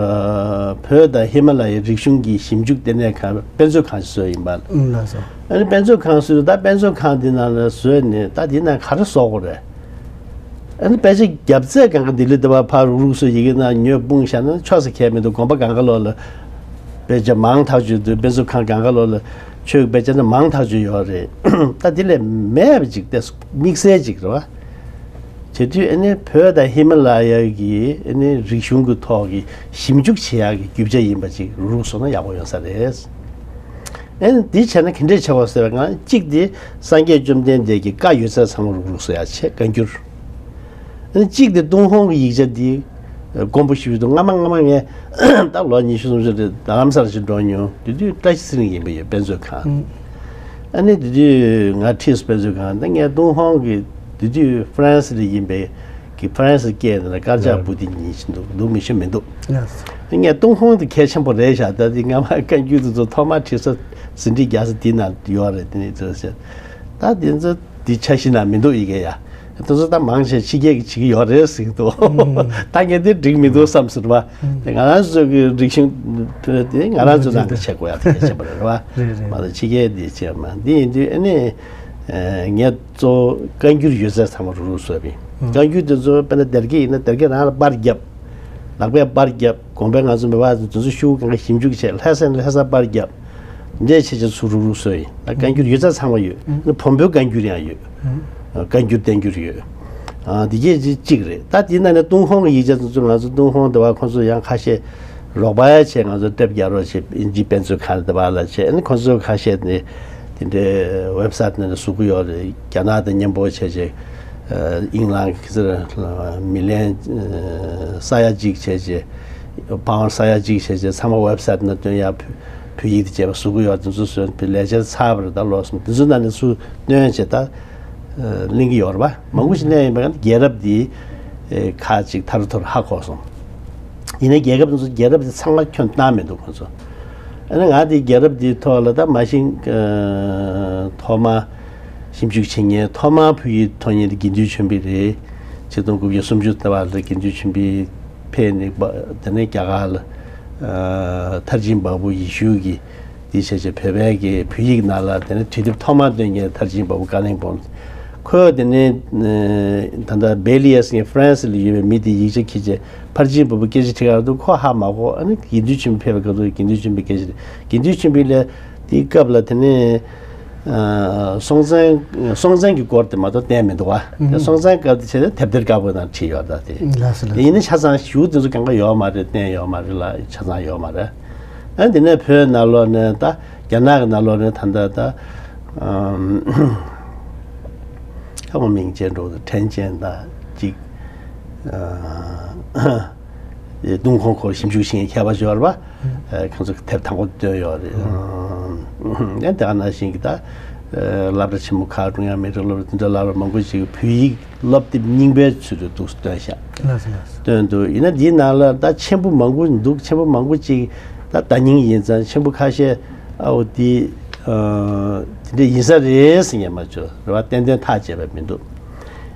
བོད་དང་ཧི་མ་ལ་ཡའི་རིག་གཞུང་གི་ཞིབ་འཇུག་ལྟེ་གནས་ཁང་དཔེ་མཛོད་ཁང་ཞིག་བཟོས་ཡིན་པ། ཨུམ་ལགས་སོ། ཨ་ནི་དཔེ་མཛོད་ཁང་བཟོས། ད་དཔེ་མཛོད་ཁང་འདི་ནང་ལ་བཟོས་ནས་ད་འདི་ནང་ག་རེ་བཟོ་དགོས་རེད། ཨ་ནི་དཔེ་ཆ་རྒྱབ་ཚད་སྒང་ག་འདི་ལས་དེ་བ་ཕར་རུག་རུག་བཟོས་ཡི་གེ་ནང་ཉོས་སྤུངས་བཞག་ན་ཆོག་ས་ཁེལ་མི་འདུག་དགོན་པ་སྒང་ག་ལོག་ལ་དཔེ་ཆ་མང་ཐག་ཆོད་འདུག་དཔེ་མཛོད་ཁང་སྒང་ག་ལོག་ལ། ཆོས་ཀྱི་དཔེ་ཆ་ནི་མང་ཐག་ཆོད་ཡོད་རེད། ད་དེ་ལས་མེད་པ་ཅིག་སྟེ་དམིགས་བསལ་ཅིག་རེད་བ། བྱེད་དུས་ཨ་ནི་བོད་དང་ཧི་མ་ལ་ཡ་གི་ཨ་ནི་རིག་གཞུང་གི་ཐོག་གི་ཞིབ་འཇུག་བྱེད་ཡག་གི་རྒྱུ་ཆ་ཡིན་པ་ཅིག་རུག་རུག་བཟོ་ན་ཡག་པོ་ཡོང་ས་རེད། ཨ་ནི་འདི་བྱས་ན་ག་འདྲས་བྱེད་དགོས་ཟེར་བ་ན་གཅིག་དེ་སངས་རྒྱས་བཅོམ་ལྡན་འདས་ཀྱི་བཀའ་ཡོད་ཚད་ཚང་མ་རུག་རུག་བཟོ་ཡག་བྱེད་བཀའ་འགྱུར། གཅིག་དེ་ཏུན་ཧོང་གི་ཡིག་ཆ་འདི་དཀོན་པོ་ཞེ་པོ་འདུག་སྔ་མ་སྔ་མ་ངས་ད་ལོ་ཉི་ཤུ་སུམ་ཅུ་རེད། རྡ་རམ་ས་ལ་ཞིག་འགྲོ་མྱོང་། དེ་དུས་བཀྲ་ཤིས་ཚེ་རིང་ཡིན་པ་ཡོད་དཔེ་མཛོད་ཁང་། ཨ་ནི་དེ་དུས་ང་ཁྲིད་དཔེ་མཛོད་ཁང་ད་ངས་ཏུན་ཧོང་གི་དེ་དུས་ཧྥ་རན་སི་ལ་ཡིན་པའི་གི་ཧྥ་རན་སི་སྐད་ནང་ལ་དཀར་ཆག་བུ་དེ་ཉིན་ཞིག་འདུག་འདུག་མི་ཤེས་མི་འདུག་ངས་ཏུན་ཧོང་དེ་གལ་ཆེན་པོ་རེད་ཤག་ད་དེ་སྔ་མ་བཀའ་འགྱུར་དེ་ཚོ་ཐོག་མར་ཁྲིད་ས་ཟིན་བྲིས་རྒྱག་ས་དེ་ན་ཡོད་རེད། དེ་ནས་ཚོ་ཟེར་ད་དེ་ཚོ། འདི་འཆར་གཞི་ནང་མི་འདུག་ཡི་གེ་ཡ། དེ་ཚོ་ད་མང་ཆེ་ཕྱི་རྒྱལ་གྱི་བྱེད་ཀྱི་ཡོད་རེད་ཟེར་གྱི་འདུག་ད་ངས་འདི་འགྲིག་མི་འདུག་བསམ་ཟེར་བ། དེ་ང་རང་ཚོ་གི་རིག་གཞུང་དེ་ང་རང་ཚོ་ནང་དུ་བྱེད་དགོས་ཡག་དེ་བྱེད་པ་རེད་བ། རེད་རེད། མ་གཏོགས་ཕྱི་རྒྱལ་འདི་བྱེད་མ་འདི་ཡིན་དུས་ཨ་ནི། ངས་གཙོ་བོ་བཀའ་འགྱུར་ཡོད་ཚད་ཚང་མ་རུག་རུག་བཟོས་པ་ཡིན། བཀའ་འགྱུར་དེ་ཚོ་དཔེར་ན་སྡེར་ཁ་ཡིན་ན་སྡེར་ཁ་རང་ལ་པར་བརྒྱབ། ལག་པས་པར་བརྒྱབ། དགོན་པའི་ང་ཚོ་མི་བ་དེ་ཚོ་ཤུགས་གང་ག་ཞིབ་འཇུག་བྱས་ལྷ་ས་ནས་ལྷ་སར་པར་བརྒྱབ། འདྲས་བྱས་བྱས་ཚུར་རུག་རུག་བཟོས་ཡིན། ད་བཀའ་འགྱུར་ཡོད་ཚད་ཚང་མ་ཡོད། ཨ་བོན་པོའི་བཀའ་འགྱུར་ཡང་ཡོད། བཀའ་འགྱུར་བསྟན་འགྱུར་ཡོད། ཨ་འདི་གས་ཅིག་གཅིག་རེད། ད་དེ་ནང་ནས་ཏུན་ཧོང་གི་ཡིག་ཆ་དེ་ཚོ་ང་ཚོ་ཏུན་ཧོང་དེ་བ་ཁོང་ཚོ་ཡང་ཁ་ཤས་རོགས་པ་ཡ་བྱས་ང་ཚོ་ཊེབ་རྒྱག་རོགས་བྱས་ཨིན་ཇི་དཔེ་མཛོད་ཁང་དེ་བ་ལ་བྱས་ཨ་ནི་ཁོང་ཚོ་ཁ་ཤས་ནས་དེ་འདྲའི་ཝེབ་སའིཊ་ནང་ནས་བཟོ་གི་ཡོད་རེད། རྒྱ་ནག་དང་མཉམ་པོ་བྱས་བྱས་ཨིང་ལན་གི་སར་མི་ལན་ས་ཡ་གཅིག་བྱས་བྱས། པའོན་ཌི་ས་ཡ་གཅིག་བྱས་བྱས་ཚང་མ་ཝེབ་སའིཊ་ནང་བཏོན་ཡ། བོད་ཡིག་དེ་བྱས་པ་བཟོ་གི་ཡོད། དེ་ཚོ་བཟོས་པའི་ལས་འཆར་ཚར་བ་རེད། ད་ལོ་གསུམ་དེ་ཚོ་ནང་ནས་ཚུར་བཏོན་བྱས་ད་གླེང་གི་ཡོད་རེད་པ། མང་པོ་ཞིག་གླེང་ཡིན་པ་ཡང་རྒྱལ་རབས་འདི་ཁག་ཅིག་ཐར་ཐོར་ཧ་གོ་སོང་། ཡིན་ནའི་རྒྱལ་ཁབ་དེ་ཚོ་རྒྱལ་རབས་དེ་ཚང་མ་ཁྱོན་བཏང་མི་འདུག་ཁོང་ཚོ། ཨ་ནི་ང་དེ་རྒྱལ་རབས་འདིའི་ཐོག་ལ་ད་མ་གཞི་ཐོག་མ་ཞིབ་འཇུག་བྱེད་མཁན་ཐོག་མ་བོད་ཡིག་ཐོན་མཁན་དེ་དགེ་འདུན་ཆོས་འཕེལ་རེད། ཆིག་སྟོང་དགུ་བརྒྱ་སུམ་ཅུ་ལྟ་བ་ལ་དགེ་འདུན་ཆོས་འཕེལ་ཕེབས་ནས་དེ་ནས་རྒྱ་གར་ལ་མཐར་ཕྱིན་འབའ་འབུ་ཡེ་ཤུ་གི་དེ་བྱས་བྱས་བོད་པའི་གི་བོད་ཡིག་ནང་ལ་དེ་ནས་དུས་དེབ་ཐོག་མར་བཏོན་མཁན་མཐར་ཕྱིན་འབའ་འབུ་བཀའ་བློན་སྦོམ། ཁོས་དེ་ནས་ད་ལྟ་བེ་ལི་ཡ་ཟེར་མཁན་ཧྥ་རན་སི་ལ་ཡོད་པའི་མི་དེ་ཡིག་ཆ་ཁྱེར་བྱས་ཕར་ཕྱིན་བུ་བུ་སྐད་ཆ་དྲིས་ག་ར་འདུག་ཁོ་ཧ་མ་གོ་ཨ་ནི་དགེ་འདུན་ཆོས་འཕེལ་ཕེབས་པའི་སྐབས་སུ་དགེ་འདུན་ཆོས་འཕེལ་སྐད་ཆ་དྲིས་དགེ་འདུན་ཆོས་འཕེལ་ལ་དེའི་སྐབས་ལ་དེ་ནས་སྲོང་བཙན་སྲོང་བཙན་གྱི་སྐོར་དེ་མ་གཏོགས་བསྟན་མི་འདུག་བ། དེ་སྲོང་བཙན་སྐབས་དེ་བྱས་ཏེ་དེབ་ཐེར་དཀར་པོའི་ནང་བྲིས་ཡོད་ད་དེ། ལགས་སོ་ལགས་སོ། ཡིན་ན་ཆ་ཚང་ཞུ་དེ་ཚོ་གང་ག་ཡོད་མ་རེད། བསྟན་ཡོད་མ་རེད་ལ་ཆ་ཚང་ཡོད་མ་རེད། ཨ་འདི་ནས་བོད་ནང་ལོགས་ནས་ད་རྒྱ་ནག་གི་ནང་ལོགས་ནས་ད་ལྟ་ད་ཨམ་ཁ་བ་མིང་ཅན་འགྲོ་དང་ཁྲན་ཅན་དང་གཅིག་ཨ་ཏུན་ཧོང་སྐོར་ཞིབ་འཇུག་བྱེད་མཁན་མཁས་པ་ཅིག་ཡོད་རེད་པ། ཨ་ཁོང་ཚོ་དེབ་དང་པོ་བཏོན་ཡོད་རེད། ཨ་དེ་ག་ནང་བཞིན་གྱི་ད་སློབ་གྲྭ་ཆེན་མོ་ཁག་ཀྲུང་དབྱང་མི་རིགས་སློབ་གྲྭ་དེ་འདྲ་སློབ་གྲྭ་མང་པོ་ཅིག་བོད་ཡིག་སློབ་དེབ་རྙིང་པའི་ཚུལ་དུ་འདུག་སྟོན་ཤག་ལགས་སོ་ལགས་སོ། སྟོན་འདུག་ཡིན་ན་འདིའི་ནང་ལ་ད་མཆན་བུ་མང་པོ་འདུག་མཆན་བུ་མང་པོ་ཅིག་ད་བརྡ་རྙིང་ཡིན་ཙང་མཆན་བུ་ཁ་ཤས་ཨའོ་འདི་ཨ་དེ་འདྲ་ཡིན་ས་རེད་ཟེར་མཁན་མ་བྱུང་རེད་བ། ཏན་ཏན་ཐག་བཅད་པ་མི་འདུག་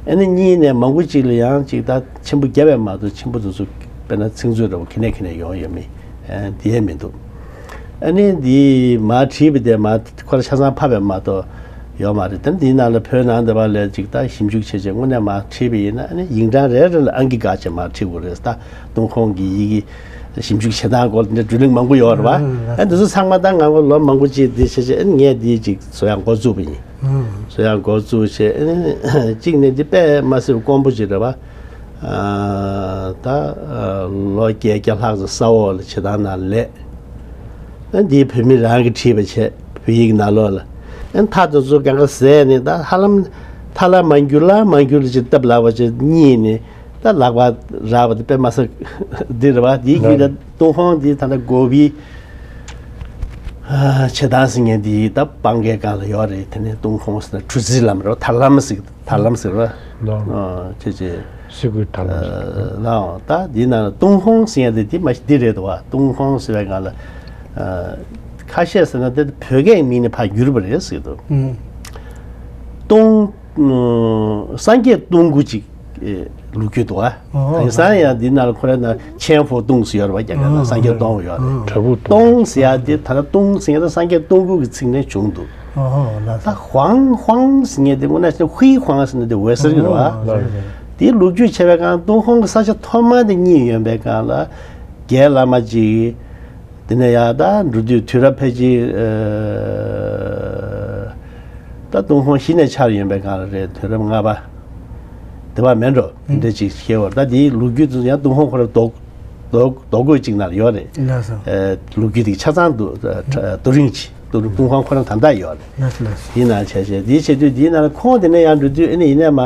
ཨ་ནི་གཉིས་ནས་མང་པོ་ཅིག་ལ་ཡང་ཅིག་ད་མཆན་བུ་བརྒྱབ་པས་མ་གཏོགས་མཆན་བུ་དེ་ཚོ་དཔེར་ན་ཚིག་མཛོད་འདྲ་བོ་ཁེ་ནས་ཁེ་ནས་ཡོང་ཡོད་མེད་ཨ་དེ་ཡང་མི་འདུག་ཨ་ནི་འདི་མར་བྲིས་པ་དེ་མར་ཁོ་རང་ཆ་ཚང་ཕབ་པས་མ་གཏོགས་ཡོད་མ་རེད། དེ་འདིའི་ནང་ལ་བོད་ནང་འདི་པ་ལས་ཅིག་ད་ཞིབ་འཇུག་བྱས་བྱས་དངོས་གནས་མར་བྲིས་པ་ཡིན་ན་ཨ་ནི་ཡིག་འབྲང་རེ་རེ་ལ་ཨང་ཀི་བཀག་བྱས་མར་བྲིས་དགོས་རེད། ད་ཏུན་ཧོང་གི་ཡི་གེ་ཞིབ་འཇུག་བྱེད་སྟངས་སྐོར་འདི་བགྲོ་གླེང་མང་པོ་ཡོད་རེད་བ། ཨ་འདི་ཚོ་ཚང་མ་ད་ང་ལོ་མང་པོ་ཅིག་འདི་བྱས་བྱས་ཨ་ནི་ངས་འདི་ཅིག་བཟོ་ཡག་འགོ་བཙུགས་པ་ཡིན། བཟོ་ཡག་འགོ་བཙུགས་བྱས་ཨ་ནི་གཅིག་ནས་འདི་དཔེ་མ་སྲིད་པ་དཀོན་པོ་ཅིག་རེད་བ། ཨ་ད་ཨ་ལོ་བརྒྱད་བརྒྱ་ལྷག་ཙམ་ས་འོག་ལ་བྱེད་སྟངས་ནང་ལས། ཨ་འདིའི་བོད་མི་རང་གིས་བྲིས་པ་བྱས་བོད་ཡིག་ནང་ལོགས་ལ། ཨ་མཐའ་དེ་ཚོ་གང་ག་ཟད་ནས་ད་ཧ་ལམ་མཐའ་ལ་མ་འགྱུར་ལ་མ་འགྱུར་ལ་ཅིག་སྟབས་ལེགས་པ་ཅིག་གཉིས་ནས་ད་ལག་པ་རག་པ་དེ་དཔེ་མ་སྲིད་འདི་རེད་བ། འདིའི་རྒྱུད་ལ་ཏུན་ཧོང་འདི་ད་ལྟ་གོ་བི་ཨ་བྱེད་སྟངས་ཟེར་མཁན་འདི་ད་སྤང་གའི་སྒང་ལ་ཡོད་རེད། དེ་ནས་ཏུན་ཧོང་ཟེར་ན་གྲུ་ཙི་ལམ་རེད་བ། ཐར་ལམ་ཟེར། ཐར་ལམ་ཟེར་བ། ལགས། ཨ་ཅེ་ཅེ། སི་ཀུའི་ཐར་ལམ་ཟེར། ལགས། ད་འདི་ནང་ལ་ཏུན་ཧོང་ཟེར་ཡ་དེ་འདི་མ་གཞི་འདི་རེད་དོ་བ། ཏུན་ཧོང་ཟེར་བའི་སྒང་ལ་ཨ་ཁ་ཤས་ཟེར་ན་དེ་བོད་སྐད་མིང་ནས་ཕར་བསྒྱུར་བ་རེད་ཟེར་གི་འདུག་ཨུམ། ཏུང་ཨ་སངས་རྒྱས་སྟོང་སྐུ་ཅིག་ཨེ་ལོ་རྒྱུས་འདུག་ཨ། ཨོ། དེང་སང་ཡང་འདི་ནང་ལ་ཁོ་རང་ན་ཆེན་ཧྥོ་ཏུང་ཟེར་ཡོད་རེད་བ། རྒྱ་གར་ན་ཨོ། སངས་རྒྱས་སྟོང་ཡོད་རེད། ཨོ། བྲག་ཕུག་ཏུང་ཟེར་ཡ་དེ་ད་ལྟ་ཏུང་ཟེར་ཡ་ད་སངས་རྒྱས་སྟོང་སྐུ་གི་ཚིག་ནས་བྱུང་འདུག་ཨོ་ལགས་ད་སོ། ཧུའང་ཧུའང་ཟེར་མཁན་དེ་དངོས་གནས་བྱས་ན་ཧུའི་ཧུའང་ཟེར་ན་དེ་འོད་ཟེར་གྱི་རེད་བ། ཨོ་ལགས་སོ། དེའི་ལོ་རྒྱུས་བྱས་པའི་སྒང་ཏུན་ཧོང་གི་ས་ཆ་ཐོག་མ་དེ་གཉིད་ཡོན་པའི་སྒང་ལ་རྒན་བླ་མ་གཅིག་དེ་ནས་ཡར་ད་འགྲོ་དུས་དུས་རབས་ཕལ་ཆེར་ཨ་ད་ཏུན་ཧོང་གཞི་ནས་ཆགས་ཡོན་པའི་སྒང་ལ་རེད། དུས་རབས་ལྔ་པ་དེ་བ་མེད་འགྲོ་དེ་འདྲ་ཅིག་བཤད་བར་ད་དེའི་ལོ་རྒྱུས་དེ་ཡང་ཏུན་ཧོང་ཁོ་རང་རྡོ་རྡོ་རྡོ་བརྐོས་གཅིག་ནང་ལ་ཡོད་རེད། ལགས་སོ། ཨ་ལོ་རྒྱུས་དེ་ཆ་ཚང་དུ་ཨ་རྡོ་རིང་ཅིག་ཏུ་ཏུན་ཧོང་ཁོ་རང་ད་ལྟ་ཡོད་རེད། ལགས་སོ་ལགས་སོ། དེའི་ནང་བྱས་བྱས་དེའི་བྱེད་དུས་དེའི་ནང་ལ་ཁོང་དེ་ནས་ཡང་འགྲོ་དུས་ཨ་ནི་ཡིན་ནའི་མ་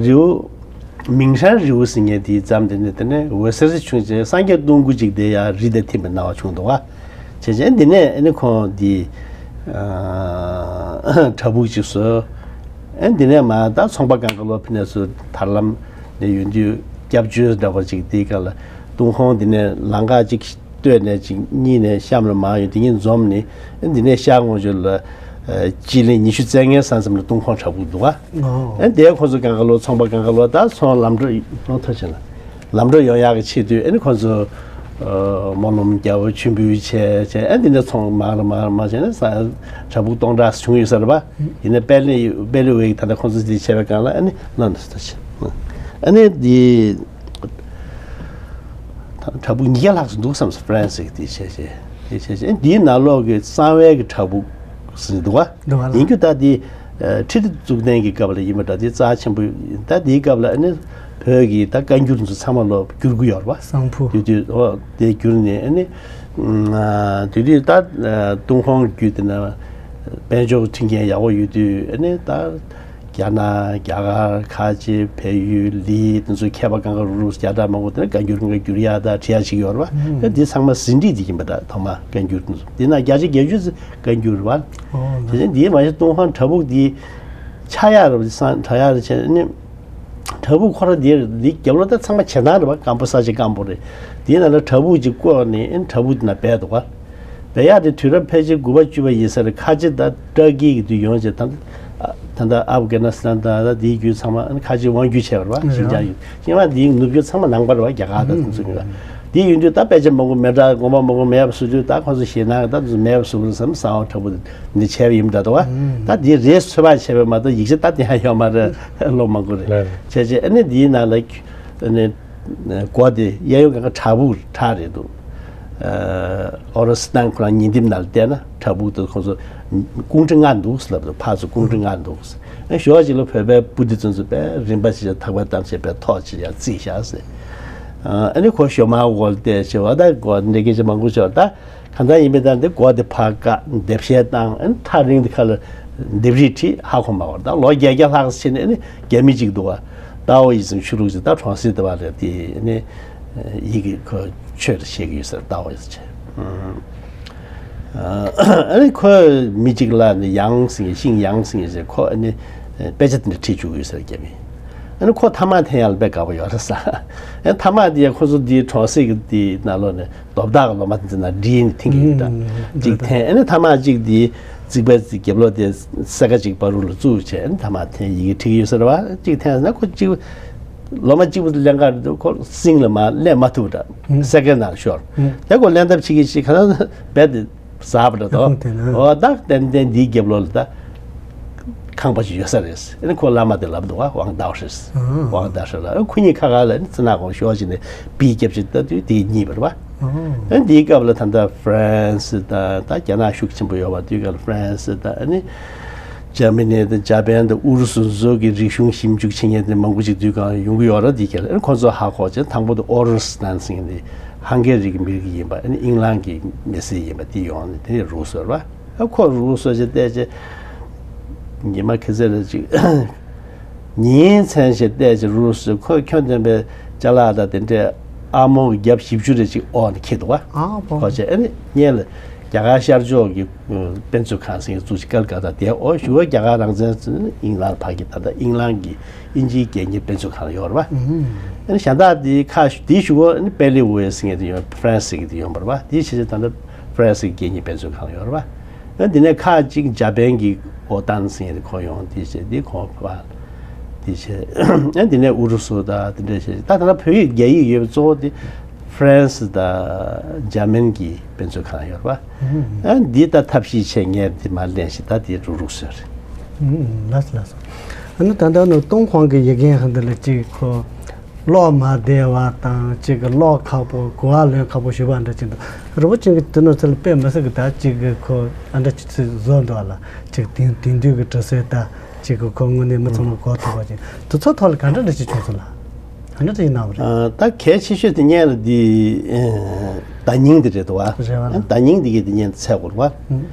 རི་བོ་མིང་ཧྲན་རི་བོ་ཟེར་མཁན་དེའི་མཚམས་དེ་ནས་དེ་ནས་འོད་ཟེར་ཞིག་བྱུང་རྗེས་སངས་རྒྱས་སྟོང་སྐུ་ཅིག་དེ་ཡང་རི་དེ་ཐིམ་པའི་སྣང་བ་བྱུང་འདུག་ག་བྱས་བྱས་དེ་ནས་ཨ་ནི་ཁོང་དེ་ཨ་བྲག་ཕུག་ཅིག་བཟོས། ཨ་དེ་ནས་མ་ད་ཚོང་པ་གང་ག་ལོ་ཕི་ནས་སུ་ཐར་ལམ་ནས་ཡོང་དུས་སྐྱབས་བཅོལ་འདྲ་བ་ཅིག་དེའི་སྒང་ལ་ཏུན་ཧོང་དེ་ནས་ལམ་ཁ་ཅིག་སྟོད་ནས་ཅིག་གཉིས་ནས་གཤམ་ལ་མར་ཡོང་དེ་གཉིས་འཛོམས་ནས་འདི་ནས་ཤར་ངོས་ཕྱོགས་ལ་ཨ་སྤྱི་ལེ་ཉི་ཤུ་རྩ་ལྔའི་ས་མཚམས་ལ་ཏུན་ཧོང་བྲག་ཕུག་འདུག་ག་ཨོ། ཨ་དེ་ཁོ་ཚོ་གང་ག་ལོ་ཚོང་པ་གང་ག་ལོ་ད་ཚོང་ལམ་འགྲོ་ལོ་ཐོ་ཆེ་ན་ལམ་འགྲོ་ཡོང་ཡག་གི་ཆེད་དུ་ཨ་ནི་ཁོ་ཚོ་ཨ་སྨོན་ལམ་རྒྱབ་མཆོད་འབུལ་བྱས་བྱས་ཨ་འདི་ནས་ཚོང་མར་མར་མར་བྱས་ནས་ས་བྲག་ཕུག་སྟོང་ཕྲག་བྱུང་ཡོད་ས་རེད་པ། ཡིན་ནའི་པེ་ལི་པེ་ལི་ཝེ་གི་ད་ལྟ་ཁོ་ཚོ་འདི་བྱས་པའི་སྒང་ལ་ཨ་ནི་ལོན་ཐོ་ཆེ་ཨ་ནི་འདི། བྲག་ཕུག་ཉིས་བརྒྱ་ལྷག་ཙམ་འདུག་བསམ་སོང་། ཧྥ་རན་སི་གི་དེ་བྱས་བྱས་དེ་བྱས་བྱས་འདིའི་ནང་ལོགས་ཀྱི་གསང་བའི་གི་བྲག་ཕུག་ཟེར་འདུག་བ། འདུག་བ་ལ། ཡིན་རྒྱུ་ད་དེ་ཁྲི་ལྡེ་གཙུག་བརྟན་གྱི་སྐབས་ལ་ཡིན་པ་འདྲ། དེ་རྩ་ཆེན་པོ་ད་དེའི་སྐབས་ལ་ཨ་ནི་བོད་ཀྱི་ད་བཀའ་འགྱུར་ཚོ་ཚང་མ་ལོ་བསྒྱུར་གི་ཡོད་རེད་བ། གསང་ཕུ། དེ་དུས་ཨོ་དེ་བསྒྱུར་ནས་ཨ་ནི་དེ་དུས་ད་ཏུན་ཧོང་བརྒྱུད་དེ་ན་དཔལ་འབྱོར་མཐུན་རྐྱེན་ཡག་པོ་ཡོད་དུས་ཨ་ནི་ད། རྒྱ་ནག་རྒྱ་གར་ཁ་ཆེ་བལ་ཡུལ་ལི་དེ་ཚོ་མཁས་པ་གང་ག་རུ་རུ་བརྒྱ་ཕྲག་མང་པོ་དེ་ནས་བཀའ་འགྱུར་གང་ག་བསྒྱུར་ཡག་དང་བྲིས་ཡག་ཅིག་ཡོད་རེད་བ། ཨ་དེ་ཚང་མ་ཟིན་བྲིས་དེ་ཡིན་པ་ད་ཐོག་མ་བཀའ་འགྱུར་དེ་ཚོ་དེ་ན་བརྒྱ་ཆ་བརྒྱད་ཅུ་ཙམ་བཀའ་འགྱུར་རེད་བ། དེ་ནས་འདིའི་མ་གཞི་ཏུན་ཧོང་བྲག་ཕུག་དེ་ཆགས་ཡག་རེད་བ། དེ་སང་གྲགས་ཡག་རེད་བྱས་ནས་བྲག་ཕུག་ཁོ་རང་དེ་རེད། དེ་རྒྱབ་ལོགས་ད་ཚང་མ་བྱེ་ཐང་རེད་བ། སྐམ་པོ་ས་ཆ་སྐམ་པོ་རེད། དེའི་ནང་ལ་བྲག་ཕུག་ཅིག་བརྐོས་ནས་ཨ་བྲག་ཕུག་དེ་ན་སྦས་འདུག་བ། བལ་ཡག་དེ་དུས་རབས་ཕལ་ཆེར་དགུ་པ་བཅུ་པ་ཡིན་ས་རེད། ཁ་ཆེ་ད་ཏྲ་ཀི་གི་དུས་ཡོང་བྱས་ད་ད་ལྟ་ཨབ་གྷ་ནི་སི་ཐན་དང་ད་དེའི་རྒྱུད་ཚང་མ་ཁ་ཆེ་དབང་སྒྱུར་བྱས་པ་རེད་བ། ཨ་ཤིན་ཅང་ཡོད་ཤིང་ལ་དེའི་ནུབ་རྒྱུད་ཚང་མ་ནང་པ་རེད་བ། རྒྱ་གར་དང་དེ་ཚོ་ཡིན་ལ། དེ་ཡིན་དུས་ད་དཔེ་ཆ་མང་པོ་མེད་འདྲ། དགོངས་པ་མང་པོ་མེད་པ་བཟོ་དུས་ད་ཁོང་ཚོ་ཞེད་སྣང་ད་མེད་པ་བཟོ་དགོས་བསམ། གསང་བ་དྲག་པོ་འདི་བྱས་པ་ཡིན་འདྲ་འདུག་བ། ད་དེ་རེས་ཚོད་དཔག་བྱས་པ་མ་གཏོགས་ཡིག་ཆ་ད་དེ་ཡང་ཡོད་མ་རེད། ལོ་མང་པོ་རེད། ལགས། བྱས་བྱས་ཨ་ནི་འདིའི་ནང་ལ་ཨ་ནི་སྒོ་དེ་གཡས་གཡོན་སྒང་ག་བྲག་ཕུག་བྲག་རེད་འདུག། ཨོ་རོ་སི་ནང་ཁོ་རང་ཉེ་འདེམས་ནང་ལ་བལྟས་ན་བྲག་ཕུག་ཏུ་ཁོང་ཚོ་ཀུང་ཀྲི་ལྔ་འདུག་ལབ་འདུག། ཕར་ཚུར་ཀུང་ཀྲི་ལྔ་འདུག། ཨ་ཞོགས་ཅིག་ལ་བོད་པའི་པུ་ཏི་ཚོ་ཚོ་དཔེ་རིམ་པ་ཞིག་ཐག་པ་བཏང་བྱས་དཔེ་ཐོག་ཅིག་ཡར་བརྩིགས་བཞག་ཟེར། ཨ་ནི་ཁོ་ཞོ་མ་འོག་ལ་བལྟས་བྱས་བ། ད་སྒོ་འདི་སྐད་ཆ་མང་པོ་བྱས་བ། ད་གང་ལྟར་ཡིན་པའི་ད་འདི་སྒོ་དེ་ཕར་བཀག། འདེབས་བཤལ་བཏང་། ཨ་ནི་ཐག་རིང་དེ་ཁ་ལ་ལྡེབས་རིས་བྲིས། ཧ་གོ་མ་བར་ད་ལོ་བརྒྱད་བརྒྱ་ལྷག་ཙམ་ཕྱིན་ནས་ཨ་ནི་རྒྱ་མི་གཅིག་འདུག་བ། ཏའོ་ཡི་ཟིང་ཆོས་ལུགས་ཅིག། ད་གྲོང་གསེབ་དེ་བ་རེད། དེ་ཨ་ནི་ཡི་གེ་ཁོ་ཆོས་རེ་བཤད་ཀྱི་ཡོད་ཟེར། ཏའོ་ཡི་ཟིང་ཆོས། ཨ་ནི་ཁོས་མི་གཅིག་ལ་ནི་ཡང་ཟིང་ཡེ་ཤིང་ཡང་ཟིང་ཡེ་ཟེར། ཁོ་ཨ་ནི་དཔེ་ཆ་དེ་འདྲ་ཁྲིད་བཅུག་གི་ཡོད་ཟེར། རྒྱ་མི། ཨ་ནི་ཁོ་ཐ་མག་འཐེན་ཡག་ལ་དཔེ་དགའ་པོ་ཡོད་རེད་ས། ཨ་ནི་ཐ་མག་དེ་ཡང་ཁོ་ཚོ་འདིའི་གྲོང་གསེབ་ཀྱི་དེའི་ནང་ལོགས་ནས་རྡོ་བདག་གི་ལོ་མ་དེ་ཚོ་ནང་བསྒྲིལ་ནས་འཐེན་གྱི་ཡོད་ད། ཨུམ། གཅིག་འཐེན། ཨ་ནི་ཐ་མག་གཅིག་དེ་རྩིག་པའི་རྒྱབ་ལོགས་དེ་སེར་ཀ་གཅིག་བར་དུ་ལ་བཙུགས་བྱས། ཨ་ནི་ཐ་མག་འཐེན་ཡི་གེ་བྲིས་ཡོད་ཟེར་བ། གཅིག་འཐེན་ཟེར་ན་ཁོ་གཅིག་ལོ་མ་གཅིག་པུ་ལེན་ག་འདུག། ཁོ་སིང་ལ་མ་ལེན་མ་ཐུབ་འདྲ། ཨུམ། སེར་ཀའི་ནང་ཤོར། ཨུམ། དེ་ཁོ་ལེན་ཐབས་བྱེད་ཀྱི་ཞིག་ག་ན་རྦད་དེ་ཟག་པ་འདྲ་འདུག། ཁོ་དེ་ན། འོ་ད་ཏན་ཏན་འདིའི་རྒྱབ་ལོགས་ལ་ད་ཁང་པ་ཞིག་ཡོད་ས་རེད། ཨ་ནི་ཁོ་བླ་མ་དེ་ལབ་འདུག་བ། ཝང་ཏའོ་ཧྲི། ཨ། ཝང་ཏའོ་ཧྲི་ལ། ཨ་ཁོ་གཉིས་ཁ་ཁ་ལ་ཨ་ནི་ཚེ་ན་ཁོང་ཤོར་བྱས་ནས་པིའི་རྒྱབ་ཕྱི་ལྟ་དུས་དེ་གཉིས་པ་རེད་བ། ཨ་འདིའི་སྐབས་ལ་ད་ལྟ་ཧྥ་རན་སི་དང་ད་རྒྱ་ནག་ཤུགས་ཆེན་པོ་ཡོད་པ། དེའི་སྐབས་ལ་ཧྥ་རན་སི་དང་ཨ་ནི་འཇར་མ་ནི་དང་འཇར་པན་དང་ཨུ་རུ་སུ་ཚོ་གི་རིག་གཞུང་ཞིབ་འཇུག་བྱེད་མཁན་དེ་མང་པོ་ཞིག་དུས་གང་ཡོང་གི་ཡོད་རེད། དེའི་སྐབས་ལ་ཨ་ནི་ཁོ་ཚོ་ཧ་གོ་བྱས། དང་པོ་དེ་ཨོ་རོ་སི་ནན་ཟེར་མཁན་དེ་ཧང་གེ་རི་གི་མི་རིགས་ཡིན་པ། ཨ་ནི་ཨིང་ལན་གྱི་མི་སེར་ཡིན་པ་དེ་ཡོང་ནས་དེ་ནས་རུ་སུ་རེད་བ། ཨ་ཁོ་རུ་སུ་ཞིག་བལྟས་བྱས་ཉི་མ་ཁ་ཚད་རེ་ཅིག་ཉིན་མཚན་ཞིག་བལྟས་བྱས་རུ་སུ། ཁོས་ཁྱོན་བསྡོམས་པའི་ཅ་ལག་དང་དེ་འདྲས་ཨ་མོ་གི་རྒྱབ་བཞི་བཅུ་རེ་ཅིག་འོག་ནས་འཁྱེར་འདུག་བ། ཨ་བོ། ཁོ་བྱས་ཨ་ནི་སྔོན་ལ་རྒྱ་གར་ཤར་ཕྱོགས་ཀྱི་དཔེ་མཛོད་ཁང་ཟེར་བཙུགས་ཅིག་ཀལ་ཀ་ཏ་དེ། ཨོ་ཞུ་བ་རྒྱ་གར་རང་བཙན་ཟེར་ནས་ཨིང་ལན་ཕ་གི་ད་ལྟ་ཨིང་ལན་གྱི་དབྱིན་ཇིའི་སྐད་གཉེར་དཔེ་མཛོད་ཁང་ལ་ཡོད་རེད་བ། ཨ་ནི་གཞན་དག་དེ་ཁ་དེའི་གཞུག་གུ་ཨ་ནི་པེ་ལི་ཝེ་ཟེར་མཁན་དེ་ཡོད། ཧྥ་རན་སི་གི་དེ་ཡོད་པ་རེད་བ། དེའི་ཕྱི་ཕྱིར་ད་ལྟ་ཧྥ་རན་སི་གི་སྐད་གཉེར་དཔེ་མཛོད་ཁང་ལ་ཡོད་རེད་བ། ཨ་འདི་ནས་ཁ་ཅིག་འཇར་པན་གྱི་ཨོ་ཏན་ཟེར་མཁན་དེ་ཁོ་ཡོང་། དེ་བྱས་དེ་ཁོ་ཕ་དེ་བྱས། ཨ་འདི་ནས་ཨུ་རུ་སུ་དང་དེ་འདྲ་བྱས། ད་ད་ལྟ་བོད་ཡིག་རྒྱ་ཡིག་ཡོད་པའི་གཙོ་བོ་དེ་ཧྥ་རན་སི་དང་འཇར་མན་གྱི་དཔེ་མཛོད་ཁང་ཡོད་རེད་བ། ཨ་འདི་ད་ཐབས་ཤེས་བྱས་ངས་འདི་མར་ལེན་ཞིག་ད་འདི་རུག་རུག་བཟོས་རེད། ལགས་སོ་ལགས་སོ། ཨ་ནི་ད་ལྟ་ནི་ཏུན་ཧོང་གི་ཡི་གེ་འདི་ལ་གཅིག་ཁོ་ཀློག་མ་བདེ་བ་དང་གཅིག་གི་ཀློག་ཁག་པོ་གོ་བ་ལོན་ཁག་པོ་ཞུ་བ་འདྲ་ཅིག་འདུག། རི་བོ་ཅན་གྱི་དེ་ནོ་ཚེ་ལ་དཔེ་མི་སྲིད་གི་ད་གཅིག་གི་ཁོ་ཨ་འདྲ་ཅིག་ཚིག་བཟོ་འདུག་ཨ་ལ། གཅིག་དེང་དེང་དུས་ཀྱི་དྲི་སྲོལ་ད་གཅིག་གི་ཁོ་དངོས་གནས་མི་ཚང་མ་གོ་ཐུབ་པ་ཅིག་དེ་ཚོ་ཐོག་ལ་ག་འདྲ་འདྲ་ཅིག་བྱུང་སོང་ལ། ག་འདྲ་ཅིག་གནང་བ་རེད། ཨ་ད་གལ་ཆེ་ཤོས་དེ་སྔོན་ལ་འདི་ཨ་བརྡ་རྙིང་འདི་རེད་འདུག་བ། རེད་བ་ལ། བརྡ་རྙིང་འདི་གི་འདི་སྔོན་ཚད་དགོས་རེད་བ།